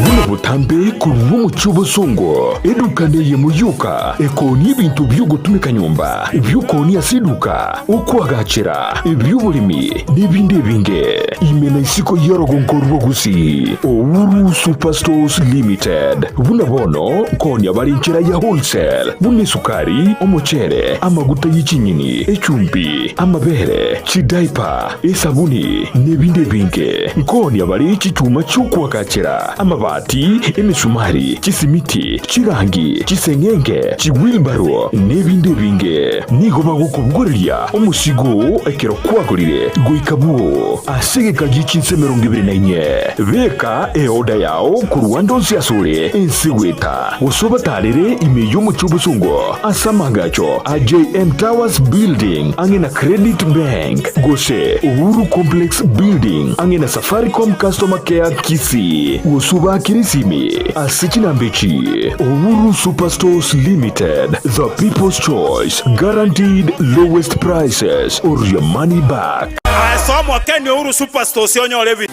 Buna botambe korwa omochie obosongo, eduka neyemo yoka ekoonia ebinto bi'ogotumeka nyomba, ebi'okoonia ase eduka, okoagachera, ebi'oboremi, na ebinde ebinge. Ime na isiko y'orogongo rwa Gusii, Uhuru Superstores Limited. Buna bono nkoonia bare enchera ya wholesale, buna esukari, omochere, amaguta ye chinyeni, echumbi, amabere, chidiaper, esabuni, na ebinde ebinge. Nkoonia bare chichuma chi'okoagachera, amabati, emesumari, chisimiti, chirangi, chiseng'enge, chiwheelbarrow, na ebinde ebinge. Nigo bagokobogoreria omosigo oo ekero kwagorire goika bwoo ase egeka gie chinsa 24. Beka eoda yao korwa ande onsi asore ense goeta, gose obatarere ime y'omochie obosongo ase amaagacho a JM Towers Building ang'e na Credit Bank, gose Uhuru Complex Building ang'e na Safaricom Customer Care Kisii, gose obaakere esimi ase chinamba echi, Uhuru Superstores Limited, the people's choice, guaranteed lowest prices or your money back. Ase omokeni Uhuru Superstores onyore ebi.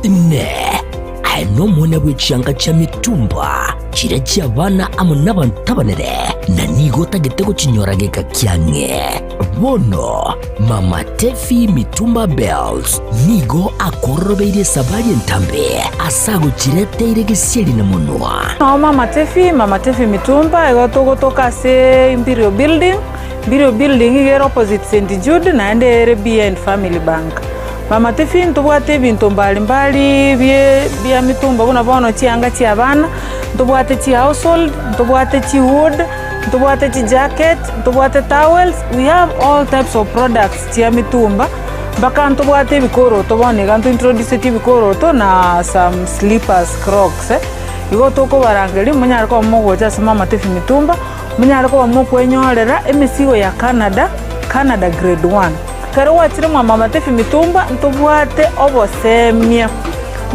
Inee! Aye nomwana bwe chianga chia mitumba, chiria chi'abana amo nabanto abanene, na nigo otagete gochinyora geka kiang'e? Bono Mama Tefi Mitumba Bells nigo akororobeirie esabari entambe ase agochireteire gesieri na monwa. Nao Mama Tefi, Mama Tefi Mitumba, igo togotoka ase Imperial Building, Imperial Building iga ere opposite St Jude naende ere behind Family Bank. Mama Tiffy ntobwate ebinto mbari mbari bie bia mitumba buna bono chianga chia abana, ntobwate chihousehold, ntobwate chihood, ntobwate chijacket, ntobwate towels, we have all types of products chia mitumba, mpaka ntobwate ebikoroto bono iga ntointroduceti ebikoroto na some slippers, crocs. Igo tokobarangeria monyare koba mogocha ase Mama Tiffy Mitumba, monyare koba mokwenyorera emesigo ya Canada, Canada grade one. Ekero gwachire mwa Mama Tiffy Mitumba ntobwate obosemia,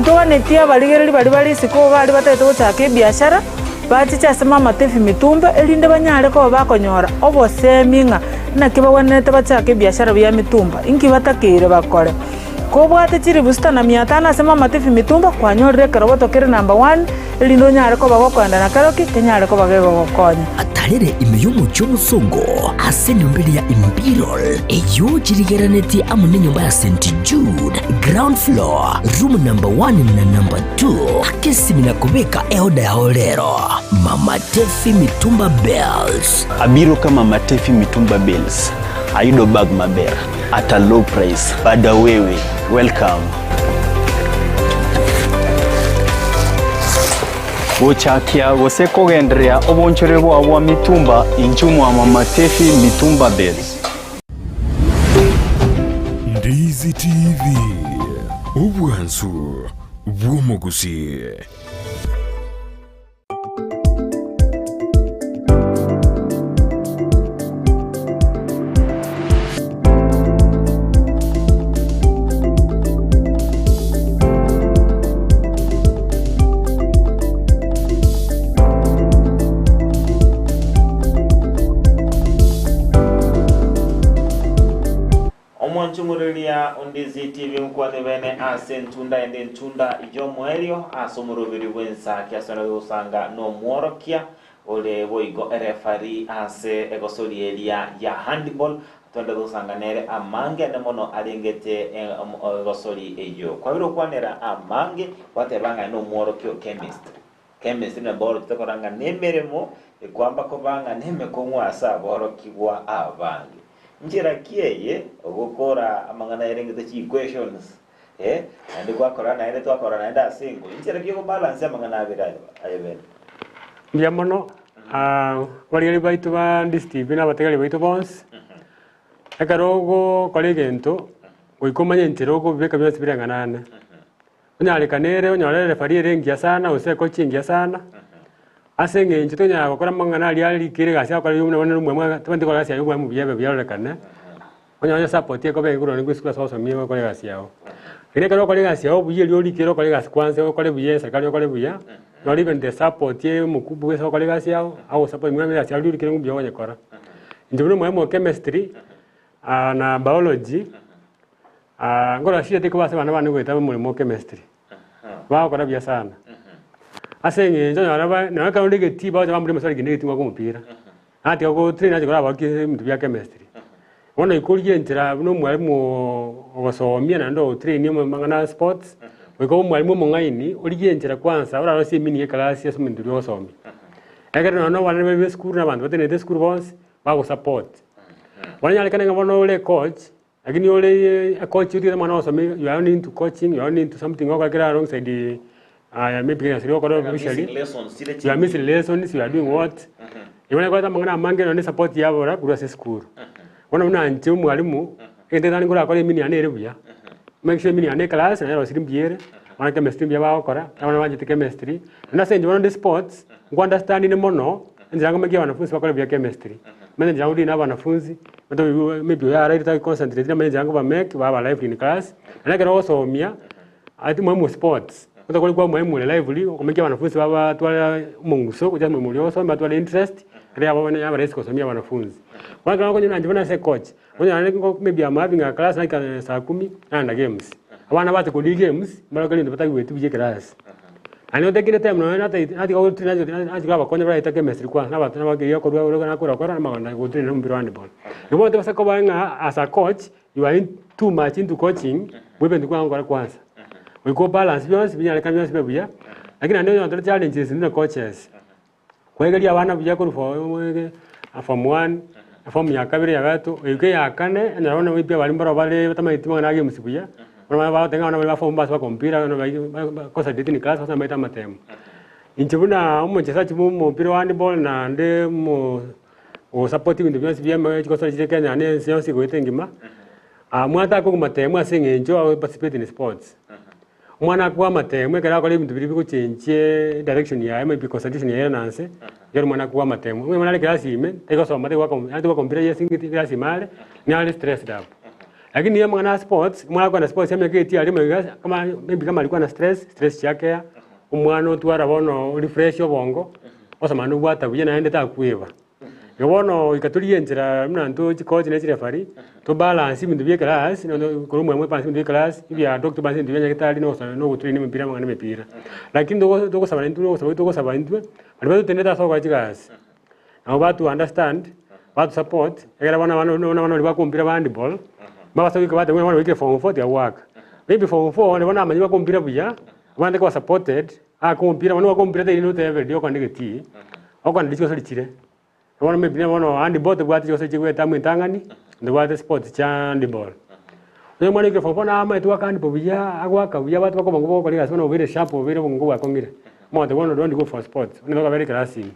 ntoganetie abarigereria baria bare isiko iga baria batagete gochaka ebiashara, bachiche ase Mama Tiffy Mitumba erinde banyare koba bakonyora obosemia ng'a naki bagwenerete bachake ebiashara bia mitumba, inki batakeire bakore. Kobwate chilifu sita na mia tano ase Mama Tiffy Mitumba, kwanyorire ekeroboto kere number one, erinde onyare koba gokoenda na keroki kenyare koba gegogokonya. Atarere ime y'omochie omosongo ase enyomba eria ya Imperial, eyio chirigererenetie amo nenyomba ya St. Jude, ground floor, room number one na number two. Aka esimi na kobeka eoda yao rero. Mama Tefi Mitumba Bells. Abiro ka Mama Tefi Mitumba Bells, ayudo bag maber at a low price. Bada wewe, welcome. Gochakia gose kogendereria obonchore bwao bwa mitumba inchuo mwa Mama Tefi Mitumba Bales. Ndizi TV, obwansu bw'omogusii. Omonchung'ureria o Ndizi TV nkwane bene ase entunda ende entunda y'omoerio ase omoroberi bw'ensaki ase onde gosanga nomworokia ore boigo erefari ase egosori eria ya handball twende gosanga nere amange ane mono arengete egosori eyio kwabire okwanera amange gwateba ng'a nomworokia o chemistry Chemistry na biology tokora ng'a nemeremo ekwamba koba ng'a nemekong'u ase aborokigwa abange. Nchera ki eye ogokora amang'ana yarengete chi equations eh, naende gwakora naende twakora naende ase engo. Nchera ki ogobalance amang'ana abere aye aye bene? Mbuya mono, abarigeri baito ba Ndisi TV na abategereri baito bonsi, ekero ogokora egento, goika omanye enchera okobibeka bionsi bireng'anane. Onyarekane ere onyore referee ere engiya sana gose ekochi engiya sana, ase eng'encho tonyara gokora amang'ana aria arikire egasi agokora buna bono omwalimu tobwenereti gokora egasi yaye omwalimu buya ebe buya erorekane, onye onye support ekoba igoro naende esukuru ase ogosomia ogokora egasi yago. Lakini ekero ogokora egasi yago buya erio orikire okore egasi kwanza okore buya eserikari okore buya, nore even the support ya omokubwa ase ogokora egasi yago, agosupport buna egasi yago riria orikire ng'a mbuya okonyekora. Inche buna omwalimu o chemistry, na biology. Nkorora chiete koba ase abana bane goeta omoremo o chemistry, bagokora buya sana. Ase eng'encho onyore ba nonye ekero ore egetii bagocha bambori amaswali kende egetii ngoaka omopira, natiga go train nachi koraba ki ebinto bia chemistry. Bono ikorigia enchera buna omwalimu ogosomia naende ogotrain amang'ana a sports, goika obe omwalimu omong'aini origie enchera kwanza orarosie emeaning ya eclass ase omonto oria ogosomia. Ekero nonye na abana bare esukuru na abanto batenenete esukuru bonsi, bagosupport. Bono onyarekane ng'a bono ore ecoach. Lakini ore coach otigete omwana ogosoma you are only into coaching, you are only into something ogokora kera alongside aya maybe kenya siri gokora You are officially, missing lessons chire you are missing lessons, you are doing what, igo nakorete amang'ana amange nonye support yabora korwa ase esukuru. Bono buna inche omwalimu, egento getang'ani nkorakore emini yane ere buya, make sure emini yane eclass nayerosirie mbuya ere, abana chemistry mbuya bagokora, abana banchete chemistry, naende ase eng'encho bono nde sports, nko understanding mono, enchera nkomekia abanafunsi bakore buya chemistry, manye enchera nkodeal na abanafunsi. Maybe oyo araire tari concentrate namanye enchera nkoba make baba lively in class, naende ekero ogosomia ati mwalimu o sports, otakori koba mwalimu ore lively okomekia abanafunsi babatware omong'uso gochia ase omoremo oria ogosomia batware interest, ere yabo bono yaba rahisi gosomia abanafunzi. Bono ekero okonyora inche buna ase ecoach, okonyora naende nko maybe am having a class naika saa kumi, nagenda games. Abana bacha koria games, mbaroke rende batagweti buya eclass. Naende otekire time nonya natagete natiga gotrain nachia kobakonya baraeta chemistry kwanza nabato nabakeria okorwa ore nakora kora namaganda gotrain omopira wa handball. Igo bono tobasa koba ng'a as a coach you are in too much into coaching bwa ebinto kwagokora kwanza. Goika obalance bionsi binyarekane bionsi bibe buya, lakini naende onye tore challenges buna coaches, Kwegeria abana buya korwa form form one, eform ya kabere ya gatato, goika eya kane, enyora bono maybe abarimu barabwo bare batamanyeti mang'ana a games buya. Bono baria bagoteba ng'a abana baria ba form base bakompira bono baria bakosa date in class gose bamaete amatemo. Inche buna omochesachi bwa omopira wa handball naende omo ogosupport ebinto bionsi bia eme chigosori chire Kenya na ense yonsi egoeta engima, mwana takogwa matemo ase eng'encho ago participate in sports. Omwana akogwa amatemo ekero akora ebinto biria bigochenchie direction yaye maybe concentration yaye ere na nse, ekero omwana akogwa amatemo. Onye omwana are class ime, tari gosoma tari goaka tari goaka mpira yes ng'iti class ime are, nare stressed up. Lakini amang'ana a sports, omwana akogenda sports emiaka etia aria magega kama maybe kama alikuwa na stress, stress chiakea, omwana otwara bono orefresh obongo, osoma naende obwata buya naende takweba. Igo bono goika torigie enchera buna intwe chikochi na chirefari, tobalance ebinto bia eclass, nonya korwa omwalimu abalance ebinto bia eclass, ebia doctor obalance ebinto bia nyagetari na ogosa na ogotrain emepira amang'ana emepira. Lakini togo togosaba intwe nogosaba togosaba intwe, baria batotenenete ase ogokora chigasi, nabo bato understand, bato support, ekero bono abana buna abana baria bakompira ba handball, mbabasa goika bateba buna bono baikire form four tiga goaka. Maybe form four nabo namanyire bakompira buya, abande koba supported, ake omopira bono okompira tari notebe riria okogenda egetii, okogenda riria chigosori chire. Bono maybe na bono handball tobwate chigosori chigwete amo entang'ani, ntobwate sports chia handball. Onye omwana oikire form four namaete goaka handball buya, agoaka buya abanto bakoba ng'a bogokora egasi bono obeire sharp obeire obongo bwakong'ire, omonto bono don't go for sports, onye nokabere ekerasi ime.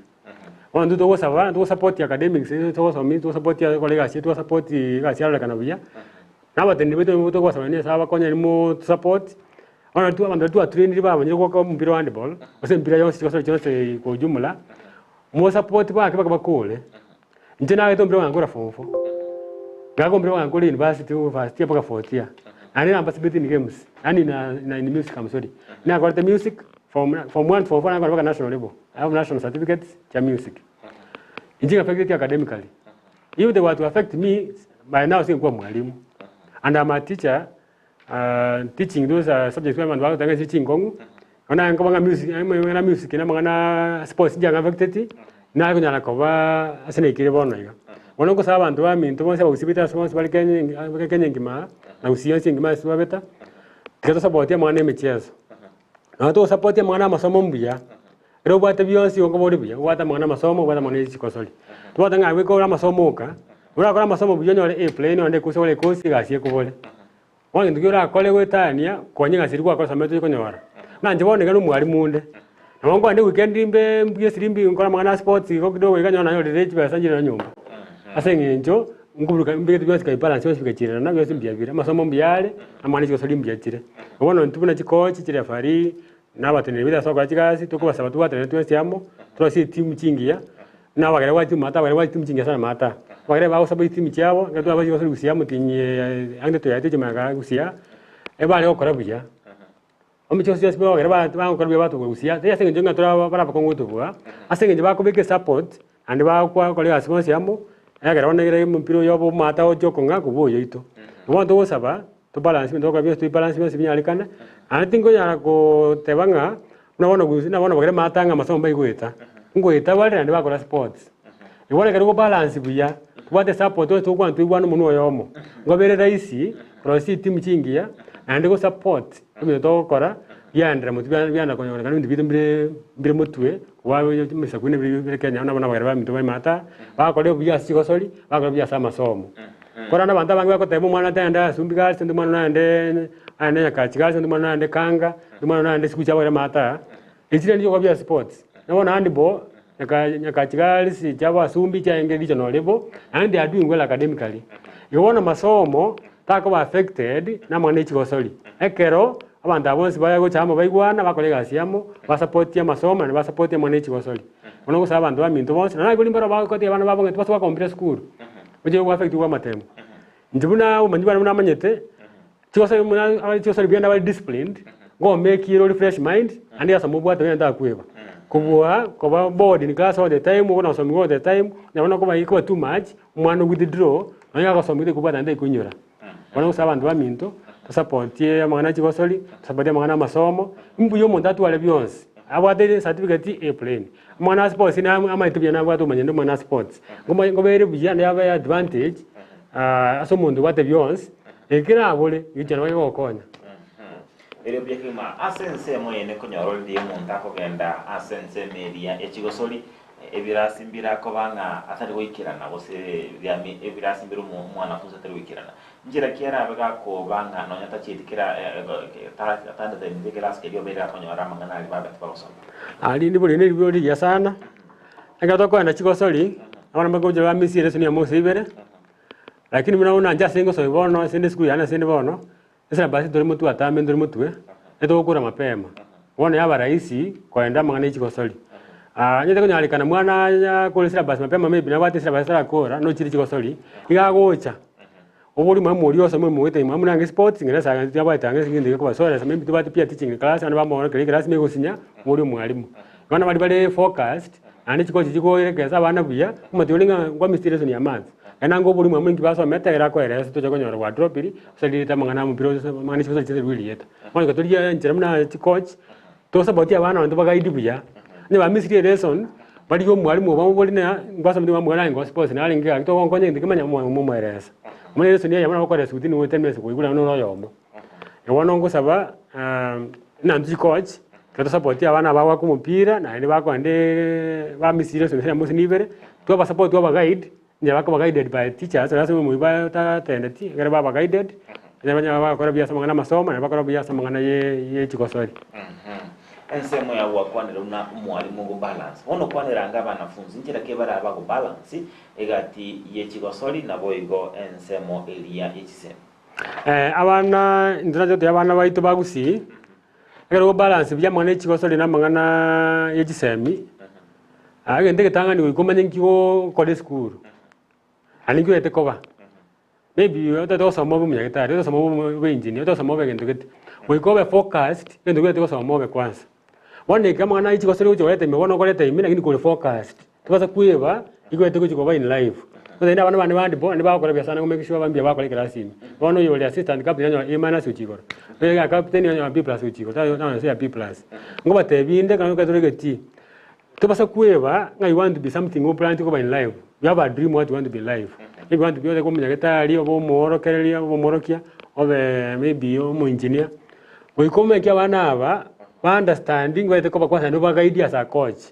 Bono intwe togosaba, togosupport academics togosomia togosupport gokora egasi togosupport egasi yarorekana buya, na abateneneri baito nigo togosaba Nyasaye abakonyane mo tosupport. Bono intwe abanto baria twatrainire bamanyire goaka omopira wa handball, gose emipira yonsi chigosori chionsi kwa ujumla, mosupport bake mpaka bakore. Inche nagete omopira bagankora form four, ngaka omopira bagankora university first year mpaka fourth year, naende na participate in games, yaani na na in music am sorry, nakorete music from form one to form four nakora mpaka national level, I have national certificates chia music. Inche ng'affecteti academically, if they were to affect me by now singekuwa mwalimu, and am a teacher teaching those subjects buna abanto bagotanga ase chinkong'u, bono naye nkoba ng'a music amang'ana music na amang'ana sports nchiang'affecteti, nakonyara koba ase naikire bono iga. Bono nkosaba abanto baminto bonsi abagusii baito ase bonsi bare Kenya enge Kenya engima aa, na gusii yonsi engima ase twabeta, tiga tosapotie amang'ana ya emicheso. Nonye togosapotia amang'ana ya amasomo mbuya, Ekero obwate bionsi igo nkoba ore buya, obwate amang'ana amasomo, obwate amang'ana ya chikosori. Tobwate ng'a goika ore amasomo oka, orakore amasomo buya onyore A plain onde ekosi ore ekosi egasi ekobore. Bono egento ki orakore goetania konya egasi eria gwakora somete oche konyora. Buna inche bono iga na omwalimu onde, nabo nkogenda eweekend mbe mbuge esirimbi nkore amang'ana a sports igo kidogo iga nyore nanyorire chibesa nchire nyomba. Ase eng'encho, nkoburuka mbegete bionsi nkabibalance bionsi bigachiererana bionsi mbuya bire, amasomo mbuya are, amang'ana ya chigosori mbuya chire. Bono intwe buna chikochi, chirefarii. Na abateneneri baito ase ogokora chigasi, tokobasaba tobwatanere twensi amo, torosie etimu chingiya, buna abagere ba chitimu maata abagere ba chitimu chingiya sana maata. Abagere bagosaba chitimu chiabo, ekero twabachire gose gusia omotienyi ang'e toyaete chimanga gusia, ebare gokora buya. Omochie chionsi pi abagere ba bagokora buya batobua gusia, tari ase eng'encho ng'a tore aba bare abakong'u gotobua, ase eng'encho bakobeka esupport, naende bagokwa gokora egasi bonsi amo, egere bono egere omopira oyo obe omwata oche okong'a kobua oyoito. Bono togosaba. Tobalance ebinto togokora bionsi tobibalance bionsi binyarekane, naende tinkonyara koteba ng'a buna bono gose buna bono bagere maata ng'a amasomo mbaigweta, ngoeta bare naende bakora sports. Igo bono ekero okobalance buya, tobwate support onsi togokwana toigwane omonwe oyomo, nkobere rahisi korosia etimu chingiya, naende gosupport ebinto togokora biaenderera motwe bia biaenda konyorekana ebinto biaito mbire mbire motwe kobua ebisaku binde bire bire Kenya buna bono abagere baminto bare maata, bagokora obuya ase chigosori, bagokora buya ase amasomo. Korende abanto abange bagoteba omwana tagenda asumbi gasi, onde omwana naende aende nyakachi gasi, onde omwana naende kanga, onde omwana naende sikucha abore amato aya, echi naende chigoba bia sports. Na bono handball, nyaka nyakachi gasi chiabo asumbi chiarenge regional level, naende they are doing well academically. Igo bono masomo, takoba affected na amang'ana ya chigosori, ekero abanto aba bonsi baya gocha amo baigwana bakore egasi amo, basapotie amasomo naende basapotie amang'ana ya chigosori. Bono gosaba abanto baminto bonsi, nonya naigure mbaro bagotebi abana babo ng'a tibasa goaka esukuru. Oche goaffecti gwa amatemo. Inche buna obomanyi bwane buna namanyete, chigosori buna abare chigosori buya naende bare disciplined, nkomake ore fresh mind, naende yasoma obwate buya naende takweba. Kobua koba bored in class all the time, okona gosomiwa all the time, onye bono koba ekoba too much, omwana o withdraw, nonye gagosomigwa tekobwata naende taikoinyora. Bono gose abanto baminto, tosapotie amang'ana ya chigosori, tosapotie amang'ana ya amasomo, mbuya omonto atware bionsi, abwate certificate A plain. Omwana wa sports na amaete buya nabwate omanyete ndi omwana wa sports. Ngoma ngobere buya naende abe advantage ase omonto obwate bionsi, ekero abore gicha nabo kegokonya. Erio buya kegima ase ensemo eye nekonyora oriri omonto akogenda ase ensemo eria ya chigosori. Ebirasi mbire akoba ng'a atari goikerana, gose biami ebirasi mbire omo omwanafunsi atari goikerana. Nchera ki arabe gakoba ng'a nonya tachieti kera atandete ekerasi keria obeire gakonyora amang'ana aria babete bagosoma? Rinde bori neribori rigiya sana, ekero tokoenda chigosori, abana bagocha bamisia eresoni amo gose ibere, lakini buna buna inche ase ngosomia bono ase ende esukuru yane ase ende bono, Esyllabus tore motwe atambe ntore motwe, etogokora mapema. Bono yaba rahisi koenda amang'ana ya chigosori. Onye tekonyarekana mwana akore syllabus mapema maybe nabwate syllabus atarakora nochire chigosori, iga agocha, oborie mwalimu oria osome omoete mwalimu nange sports ng'ina esaga tiabwate ange egento gekobasoresa maybe tobwate pia teaching class abana bamworokereria ekerasi ime egosinya, oborie omwalimu. Bono baria bare focused, naende chikochi chikoerekesa abana buya, omanyete ore ng'a nkwamisirie lesson ya maths. Naende ange oborie mwalimu ninki basomete ekero akoeresa tocha konyora gwadropiri, gose rirete amang'ana amopira gose amang'ana chibesa chiaserigwe erieta. Bono igo torigie enchera buna chicoach, tosapotie abana abanto bagaidi buya, onye bamisirie elesson, barigie omwalimu obo bamobori ng'a nkwasometi mwalimu naye ngo sports narenge gaki togonkonya egento kemanya momoeresa. Bono elesson eyemo nabo okoeresa within 10 minutes koigwa naende nore oyomo. Bono ngosaba buna intwe chicoach, ekero tosapotie abana aba bagoaka omopira naende bakoendeeee bamisirie elesson eyemo gose nibere, twabasupport twabaguide. Onye bakoba guided by teachers ase omoyio batatendeti, ekero baba guided, onye banyara bagakora buya ase amang'ana amasomo, naende bakora buya ase amang'ana ye ye chigosori. Ensemo ya gwakwanera buna omwalimu ogobalance. Bono okwanera ange abanafunzi nchera ki bare aba gobalance egati ye chigosori naboigo ensemo eria ye chisemi. Abana intwe nache gotebia abana baito ba gusii, ekero ogobalance buya amang'ana ye chigosori na amang'ana ye chisemi, Egento egetang'ani goika omanye nki gokora esukuru, naende nki oete koba. Maybe otagete gosoma obe omonyagetari, otagete gosoma obe obe engineer, otagete gosoma obe egento gete, goika obe focused, egento oete gosoma obe kwanza. Bono eke amang'ana aye chigosori ogochia koreta ime bono okoreta ime lakini kore focused, tobasa kweba nigo oete gochia koba in life. Gose naende abana bande bande bo, naende bagokora ebiasara naende go make sure mbuya bakora ekerasi ime. Bono oyore assistant captain anyora A minus gochia igoro, oyore captain anyora B plus gochia igoro, tanyora nse ya B plus. Ngobatebia inde ekero tore egetii. Tobasa kweba ng'a you want to be something oplaneti koba in life, you have a dream what you want to be in life. If you want to be obe omonyagetari, obe omoorokereria, obe omworokia, obe maybe omoengineer, goika omanyeke abana aba, ba understand ngwaete koba kwanza naende obaguide as a coach.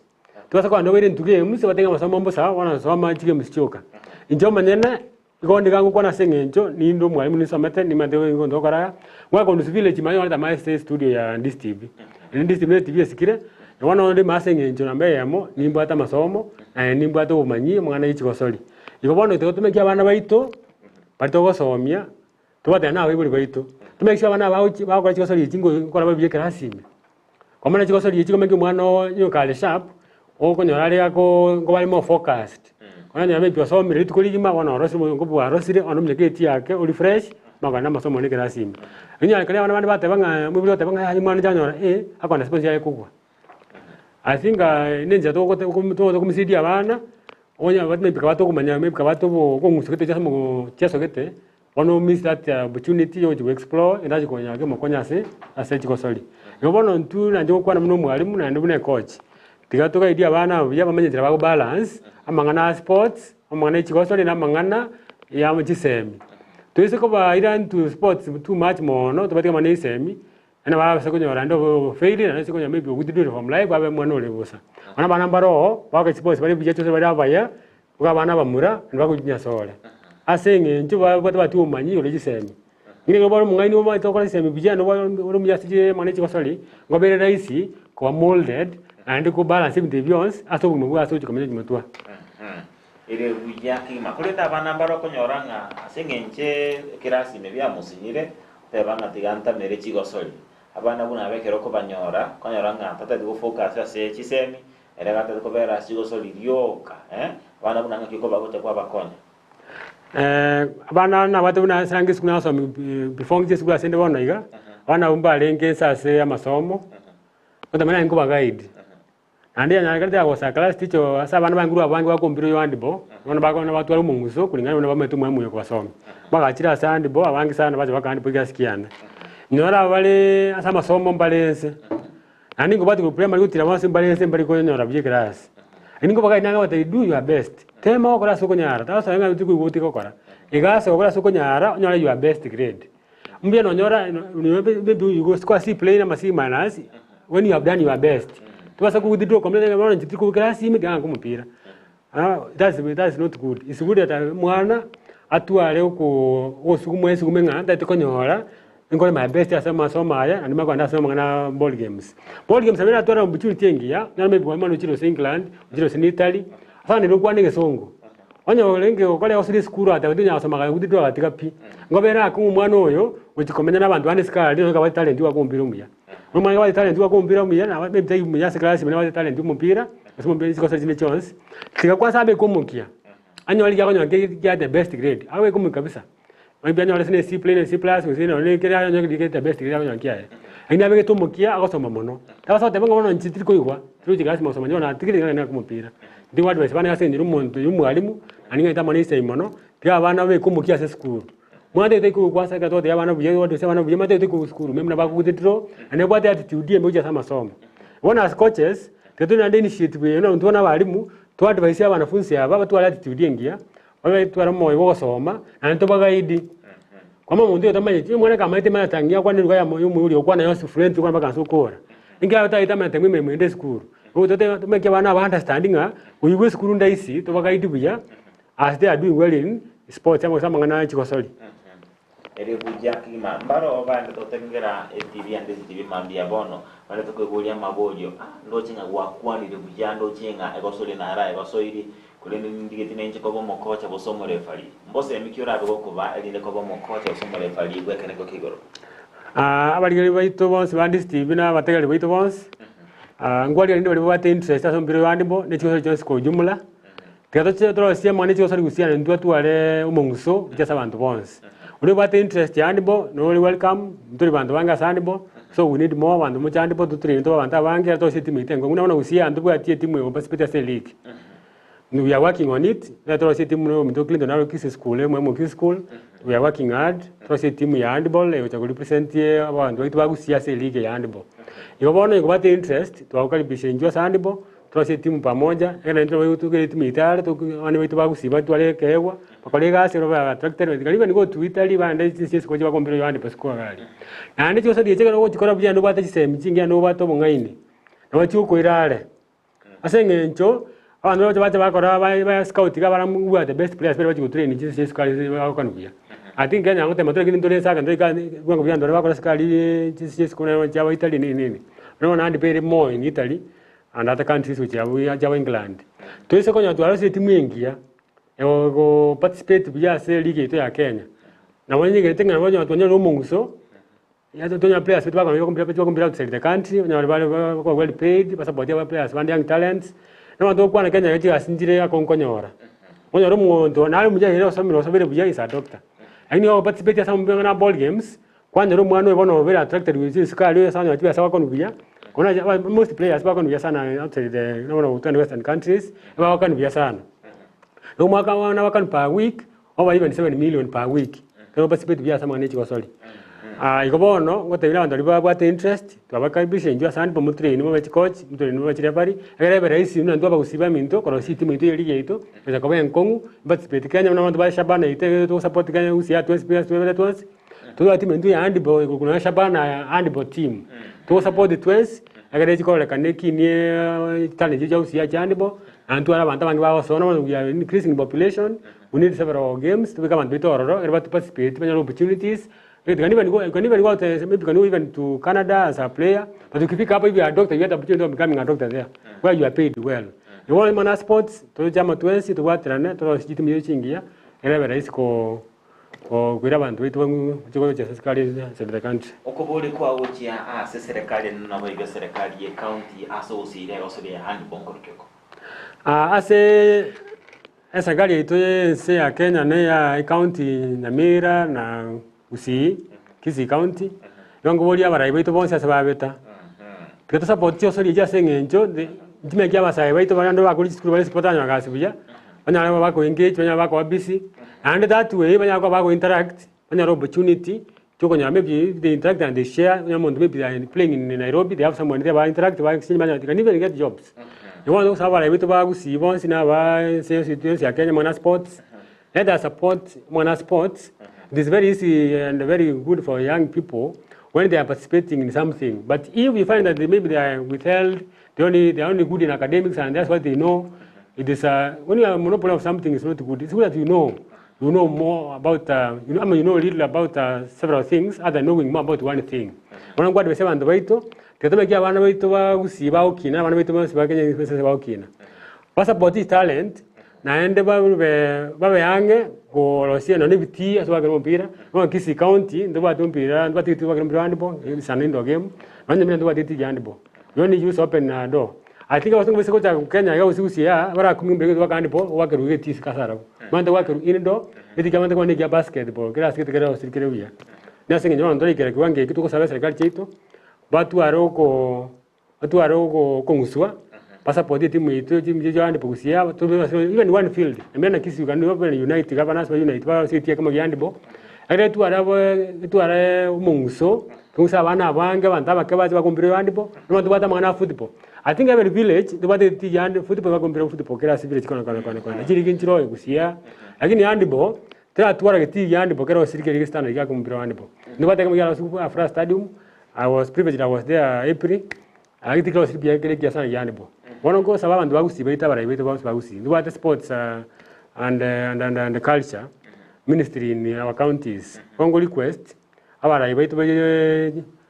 Tobasa kogenda obaire into games, obatebie ng'a amasomo mbosa, bono soma chigames chioka. Inche omonyene. Igo nigo ngokwana ase eng'encho ninde omwalimu ninsomete nimanyete egento ngokora iga, ngoaka korwa village manye nkoreta amache ase estudio ya Ndisi TV. Ere Ndisi TV ne etibi esikire, bono ndime ase eng'encho namba eyemo, nimbwate amasomo, naende nimbwate obomanyi amang'ana ye chigosori. Igo bono togotumeka abana baito, baria togosomia, tobatebie na abaibori baito, to make sure abana aba bagochi bagokora chigosori echi ngo nkora babe buya ekerasi ime. Kwa maana chigosori echi komenya omwana oo onye kare sharp, okonyora are akoo nkoba are more focused. Onye maybe osomire rituko rigima bono orosire omonto bwarosire onde omunyaka eti yake ori fresh, omogende amasomo one ekerasi ime. Onye kare abana bande bateba ng'a omoibori oteba ng'a yaya omwana inche anyora A, akogenda sports yaye kogwa. I think nenchera togote togomisaidia abana, onye maybe kaba tokomanya maybe kaba tobo okong'usa gete ase omogo chiasogete. Bono miss that opportunity yogochia go explore erache konya kemokonya ase ase chigosori. Igo bono intwe nainche gokwana buna omwalimu naende buna ecoach, tiga togaidie abana aba buya bamanye enchera bago balance amang'ana a sports, amang'ana ya chigosori na amang'ana ya chisemi. Toise kobaira into sports too much mono tobatige amang'ana ya esemi, naende babase konyora naende obofaili naende ase konyora maybe withdrew from life babe omwana ore bosa. Bono abana mbare oo, bagoka chisports bare buya chionsi bare abaya, Igo abana abamura nibakoyinyasore, ase eng'encho babwate bati obomanyi igoro ye chisemi. Nigo ekero ore omong'aini omanyete gokora chisemi buya naende ore ore omuya ase chiamang'ana chigosori, nigo bere rahisi koba molded naende ko balance ebinto ebi bionsi ase obogima bwao ase ogochia komenya chimotwe. Ere buya kegima. Korende abana mbare okonyora ng'a ase eng'encho ekerasi ime biamosinyire, oteba ng'a tiga ntamere chigosori. Abana buna aba ekero okobanyora, okonyora ng'a tatageti go focus ase chisemi, Ere gatari kobera ase rigosori rioka, eh, abana buna ng'aki okobagocha kwabakonya. Abana nabwate buna ase ange esukuru nasomi before nche esukuru ase inde bono iga, abana abwo mbarenge inse ase amasomo, gotamanya naye nkoba guide. Naende yanyarekanete yagosa class teacher oo ase abana bange korwa abange bakombire oyo handball, bono bakona batware omong'uso kulingana buna bamaete omwalimu oyo kobasomia. Bagachire ase handball abange sana bacha baka handball ekerasi kiane. Nyora abareee ase amasomo mbare inse. Naende nigo batebwa primary gotira bonsi mbare ense mbare konyora buya ekerasi. Lakini nigo bakaina ng'a batebia do your best, tema gokora ase okonyara, tagosoa ng'a tikoigwa otige gokora. Iga ase gokora ase okonyara onyore your best grade. Mbuya nonyora maybe you go score C plain ama C minus, when you have done your best. Tobasa ko withdraw completely ng'a bono inche tiri kobua class ime tiga ng'ake omopira. That's that's not good. It's good that omwana atware okoo ogosugumwa esugume ng'a ntagete konyora, nkore my best ase amasomo aya naende manye kogenda ase amang'ana a ball games. Ball games nabo eratware opportunity engiya, onye maybe omwana ochire gose England, ochire gose na Italy, ase abande okwane egesongo. Onye orenge gokora gose esukuru ateba tinya gosoma gaki gotitwa agatiga pi. Ngobere akong'u omwana oyo, gochia komenya na abanto bande isiko aria nonye kabwate talent goaka omopira omuya. Omwana kabwate talent goaka omopira omuya nabo maybe tari muya ase class buna abwate talent ya omopira, gose omopira chikosa chinde chionsi, tiga kwanza abeke omokia, anyore erio akonyora ki kia the best grade, abeke omokia kabisa. Maybe anyore ase ne C plain, ne C plus gose nonye ne kere anyore keri the best grade akonyora kiaye. Lakini abegete omokia agosoma mono, tabasa goteba ng'a bono inche tiri koigwa, tiri gochia class gosoma inche bono natigire nigo nagenda ng'ake omopira. Nigo advice bane ase eng'encho omonto oywo omwalimu, naende ng'aete amang'ana esegi mono, tiga abana babeke omokia ase esukuru. Mwana tari koigwa ase ekero togotebia abana buya igo advice abana buya, mwana tari koigwa esukuru, muna bagote draw, naende babwate attitude embe gochia ase amasomo. Bono as coaches, tiga tore naende initiative eye buna intwe buna abalimu, to advise abanafunsi aba batware attitude engiya, babe tware omoyo bwa ogosoma, naende tobagaidi. Kwama omonto oyo otamanyeti, omwana ekero amaete matter engiya akwane eruga yamo ya omoibori okwana yonsi fluently okwana mpaka nse okora. Inki otagete amanyete ng'a emeremo ende esukuru. Ogo totebe tomanyeti abana aba understand ng'a, koigwa esukuru ndaisi, tobagaidi buya, as they are doing well in sports amo gose amang'ana ya chigosori. Ere buya kegima mbaro bande totengera etibi ande etibi mambia bono bande tokoiboria amaborio ah ndoche ng'a gwakwanire buya ndoche ng'a egosori nara egosoiri Korende nindigetie nainche koba omokocha gose omorefari. Mbosemi ki orabe gokoba, erinde koba omokocha gose omorefari bw'ekerengo kia igoro? Abarigereria baito bonsi ba DCTV na abategereri baito bonsi, nkwarire rende baria babwate interest ase omopira oyo handball ne chigosori chionsi kwa ujumla, tiga toche torosie amang'ana ne chigosori gusii naende intwe tware omong'uso gochia ase abanto bonsi. Oria obwate interest ya handball nore welcome, ntori banto bange ase handball, so we need more abanto moche handball totraine tobe abanto abange ekero torosie etimu yaito enkong'u. Buna bono gusii aa ntobwati etimu ego participate ase eleague. We are working on it, ekero torosie etimu na omonto Clinton naro Kisii school emo Kisii school, we are working hard, torosie etimu ya handball egocha ko represent abanto baito ba Gusii ase eleague ya handball. Igo bono ekobwate interest, twagokaribisha intwe ase handball, torosie etimu pamoja, ekero naintwe nabo tokere etimu yaito are, abana baito ba Gusii batware ekeegwa, bakore egasi ekero ba attracted, even go to Italy bagende chinse chisiko chiba compare handball isiko iga aria. Naende chigosori echi ekero ogochikora buya naende obwate chisemi chingiya naende obwate obong'aini, nabo chigokoira are. Ase eng'encho, abanto bagocha bacha bakora ba ba scout iga baramwu who are the best players baria bachi gotrain chinse chia isiko aria bagokani buya. I think Kenya gotema tore lakini ntore ase ntore bwango buya abanto baria bakora sukari chinse chia isiko buna chiabo Italy nini nini. Bono naende mbere more in Italy and other countries gochia abwo chiabo England. Toise konya twarosire etimu engiya, ego participate buya ase eligi yaito ya Kenya, nabo nyegerete ng'a nabo onye twanyora omong'uso. Yaani tonyore players baito bakonyora bakompete outside the country, onyore bare bakoba well paid, basapotie aba players bande young talents, na abanto bagokwana Kenya iga chigasi nchire akonkonyora. Onyore omonto nare omuya ere osomire osomire buya is a doctor, lakini igo participate ase amang'ana a ball games, kwanyora omwana oyo bono obere attracted gochia isiko aria ase anyora chibesa agokonu buya, bono most players bagokonu buya sana outside the bono gotwende western countries, ebagokanu buya sana. Na omwaka bono abakanu per week, Oba even 7 million per week ekero participate buya ase amang'ana ya chigosori. Igo bono ngotebia abanto baria babwate interest twabakaribisha inchuo ase handball motrain mobe chicoach motrain mobe chireferee ekero ebe rahisi buna intwe abagusii baminto korosia etimu yaito ya eligi yaito gocha koba enkong'u participate Kenya buna abanto ba Shabana yaito iga togosupport Kenya gusii aa twensi pi ase twebete twensi tobwate timu yaito ya handball ekorokwa nonya Shabana handball team togosupport twensi ekero echi kororekana ekinie chitani echi chia gusii aa chia handball naende ntware abanto abange bagosoma bono we are increasing population. We need several games tobeke abanto baito ororo ekero batu participate banyore opportunities you can even go, you can even go to, maybe you can go even to Canada as a player but ukifika hapo if you are a doctor you get opportunity of becoming a doctor there where you are paid well. Igo bono mana sports toroche amatwensi tobwaterane torosie chitimu chiaito chingiya ekero ebe rahisi ko koira abanto baito bang'u gochia gochesa isiko aria outside the country. Okoboria kwao gochia ase eserekari enene naboigo eserekari ye county ase ogosiira egosoria ya handball nkorokio ko? Ase Eserikari yaito y'ense ya Kenya na eya ecounty Nyamira na Gusii, Kisii county, igo nkoboria abarai baito bonsi ase babeta, tiga to support chiosori echi ase eng'encho the nchimeki abasae baito baria naende bakore chisukuru bare isiko batanyora gasi buya, banyare koba bako engage banyare bakoba busy, naende that way banyare koba bago interact, banyore opportunity chiokonyora maybe they interact and they share, onye omonto maybe they are playing in Nairobi they have someone there ba interact ba exchange banyora they can even get jobs. Igo bono togosaba abarai baito ba Gusii bonsi na aba ense yonsi yonsi ya Kenya mang'ana a sports, let us support mang'ana a sports, it is very easy and very good for young people. when they are participating in something. But if you find that they, maybe they are withheld, they only, they are only good in academics and that's what they know, it is uh, when you are a monopoly of something, it's not good. It's good that you know. You know more about, uh, you know, I mean, you know little about uh, several things other than knowing more about one thing. Bono nkwadvise abanto baito, tiga tomeke abana baito bagusii bagokina, abana baito bonsi ba Kenya bonsi bagokina. Ba support talent, naende babe babe ang'e korosia nonye ebitii ase goakera omopira, bono Kisii County ntobwate omopira ntobwate ebitii goakera omopira handball, is an indoor game, nonye buna ntobwate etigi ya handball. We only use open uh, door. I think abasongo base gocha Kenya iga gose Gusii aa, barakumia mbere goaka handball, goakerwa egetii isiko ase arabwo. Omanyete goakerwa indoor, etigi abande kobana ekia basketball, kera ase gete kere gose kere buya. Na ase eng'encho bono toraikera kiwango eki togosaba eserikari chiaito, batware oko batware oko okong'uswa, ba support etimu yaito chitimu chiaito handball gusii aba, tobe ase even one field, ime na Kisii we can open unite governors ba unite barosie egetii ekemo gia handball, ekero etware abo etware omong'uso, tong'use abana abange abanto abake bache bakompire handball, nabo tobwate amang'ana a football. I think every village ntobwate egetii gia hand football bakompire football kera ase village kona kona kona kona chirigi nchire oyo gusii aa, lakini handball, toratwara getii gia handball kero osiri kere standard gia kompira handball. Ntobwate ekemo kiarosiwu Afraha stadium, I was privileged I was there April, lakini tikirosiri buya kere ekiya sana gia handball. Bono nkosaba abanto ba gusii baito abarai baito bonsi ba gusii, ntobwate sports uh, and, and, and, and culture ministry in our counties. Bono nko request abarai baito ba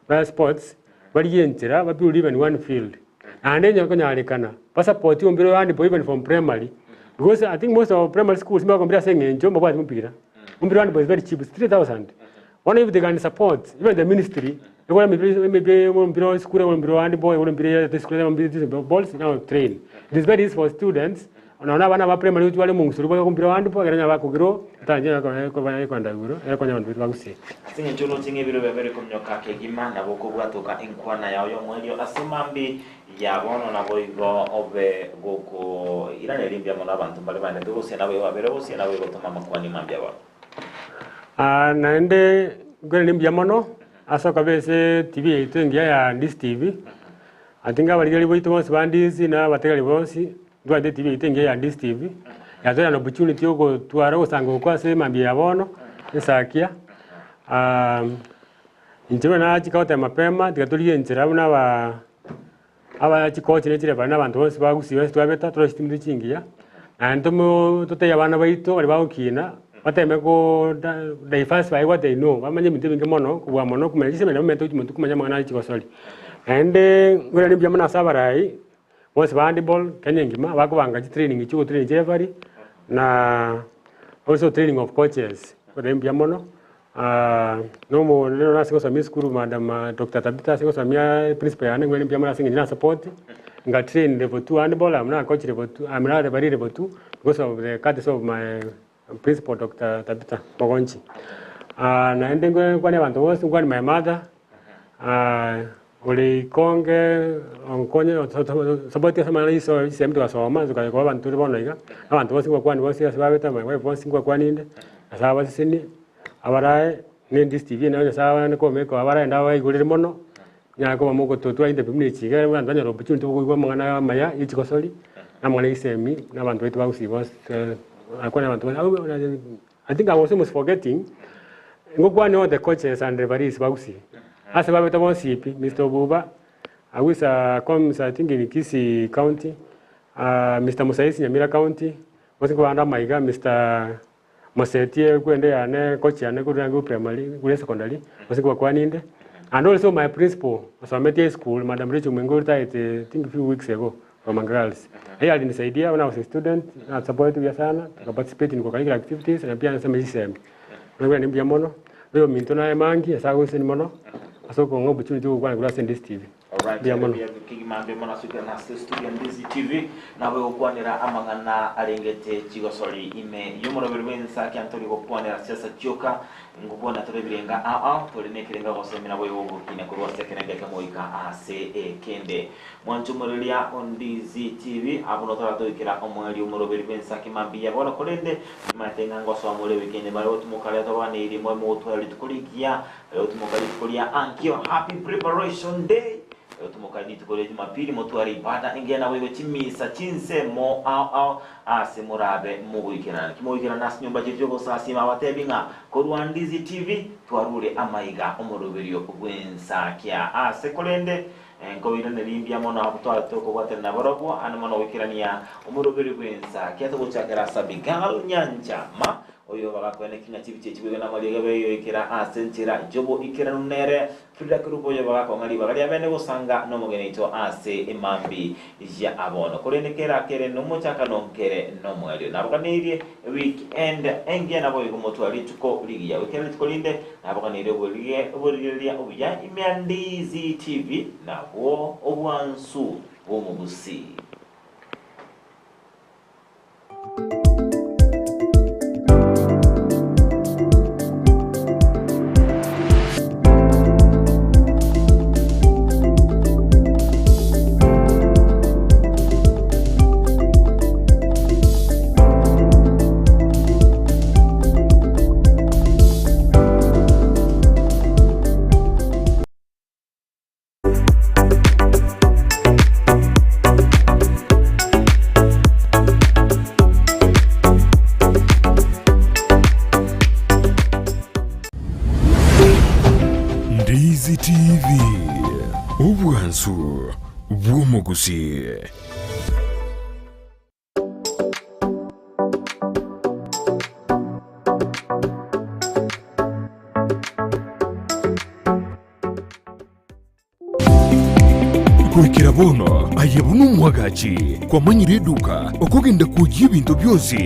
ba sports barigie enchera ba build even one field. Naende onye konyarekana ba support ompira oyo handball even from primary because I think most of primary schools mbakompira ase eng'encho mbabwati mpira. Ompira wa handball is very cheap, it's 3000. Bono if they can support even the ministry ekore emepira emepira ompira wa esukuru ompira wa handball ekore empira ya esukuru empira balls now train. It is very easy for students nonya abana ba primary gochia bare omong'usuri boigo ompira wa handball ekero onye bakogirwa ekwenda igoro ekonya abanto baito ba gusii. Ase eng'encho oroche ng'a ebiro biabeire kominyoka kegima, nabo okobwatoka enkwana yao y'omoerio ase mambi ya bono, naboigo obe gokoiraneria mbuya mono abanto mbare baendete gose naboigo babere gose naboigo toma amakwani mambia bono. Ah, naende nkoiraneria mbuya mono ase okoba ase TV yaito engiya ya Ndisi TV, I think abarigereria baito bonsi ba Ndisi na abategereri bonsi, ntobwate TV yaito engiya ya Ndisi TV, yatoeire an opportunity ya ogotwara ogosanga okwo ase emambia ya bono, ensakia, inche buna nachika goteba mapema, tiga torigie enchera buna aba aba chikochi ne chirefa na abanto bonsi ba gusii bonsi twabeta torosie chitimbe chingiya, naende tomo totebie abana baito baria bagokina, bateme ko da diversify what they know, bamanye ebinto ebinge mono kobua mono komanya chisemi nabo bamenyete gochia motwe komanya amang'ana aye chigosori. Naende nkoiraneria mbuya mono ase abarai, bonsi ba handball Kenya engima, bakobanga chitraining chia ogotrain chireferee, na also training of coaches, nkoiraneria mbuya mono. Na omonene ase gosomia esukuru madam Doctor Tabitha ase gosomia principal yane nkoiraneria mbuya mono ase eng'encho na support, nga train level two handball, I'm now a coach level two, I'm now a referee level two because of the courtesy of my principal Doctor Tabitha Mogonchi. Naende nkwane abanto bonsi, nkwane my mother, ore ikonge onkonye support ase amang'ana iso chisemi togasoma tokanya koba abanto tore bono iga, abanto bonsi nkobakwania bonsi ase babete my wife bonsi nkobakwania inde, Nyasaye abasesenie, abarae, na Ndisi TV nayo Nyasaye abande komeka abarae nabaigorere mono, nyare koba mogototwara interview buna echi iga abanto banyore opportunity bokoigwa amang'ana amaya ya chigosori, na amang'ana ya chisemi, na abanto baito ba gusii bonsi nakwana abanto bonsi I think I was almost forgetting, ngokwania all the coaches and referees ba gusii, ase babete bonsi pi, Mister Obuba, who is a comes I think in Kisii county, Mister Musaisi Nyamira county, bonsi nkobanda amaiga, Mister Mosetie kwende yane coach yane korwa nange primary korwa secondary, bonsi nkobakwania inde, and also my principal osometie eschool Madam Rachel Mwinga retired I think few weeks ago from Girls. Eye alinisaidia when I was a student, na support buya sana, tuka participate in co-curricular activities na pia ase chisemi. Nabo mbuya mono, oyo ominto naye mangi ase agoseni mono, ase okong'a opportunity gokwana korwa ase Ndisi TV. Alright, Mbuya mono. kegima mbe mono ase na ase studio Ndizi TV nabo gokwanera amang'ana arengete chigosori ime y'omoroberi bw'ensa kiantori gokwanera siasa chioka ngokwana tore ebirenga ao tore nekerenga gosemera boigo gokina korwa ase ekerenga kemoika ase ekende mwanchomoreria Ndizi TV abo notoratoikera omweri omoroberi bw'ensa kimambiya bono korende nimanyete ng'a ngosoa more wikendi mare gotumoka rero twabaneirie moe mogotwara rituko rigiya rero gotumoka rituko ria ankio happy preparation day. Otomoka rituko ria Jumapili motware ibada engiya naboigo chimisa chinsemo ao ao ase morabe mogoikerana. Naki mogoikerana ase nyomba chiaito chi'ogosasiima abatebi ng'a korwa Ndizi TV twarure amaiga omoroberio bw'ensakia ase korende nkoiraneria mbuya mono abwo tware tokobwatana nabarobwo ande mono goikerania omoroberio bw'ensakia togochakera ase Abigail Nyanchama oyo bagakoeneki ng'a chibicha echi boigo namariga beyoikera ase enchera y'oboikeranu nere Frida Kerubo oyo bagakong'a ribaga ria bene gosanga nomogeni oito ase emambi ya abono. Korende kera kere nomochakano nkere nomoerio. Naboganeirie weekend engiya naboigo motware rituko rigiya. Goikera rituko rinde naboganeirie oborige oborigereria obuya ime ya Ndizi TV nabwo obwansu bw'omogusii. Ndizi TV, obwansu bw'omogusii. Goikera bono aye buna omwagachi kwamanyire eduka okogenda kwoyia ebinto bionsi.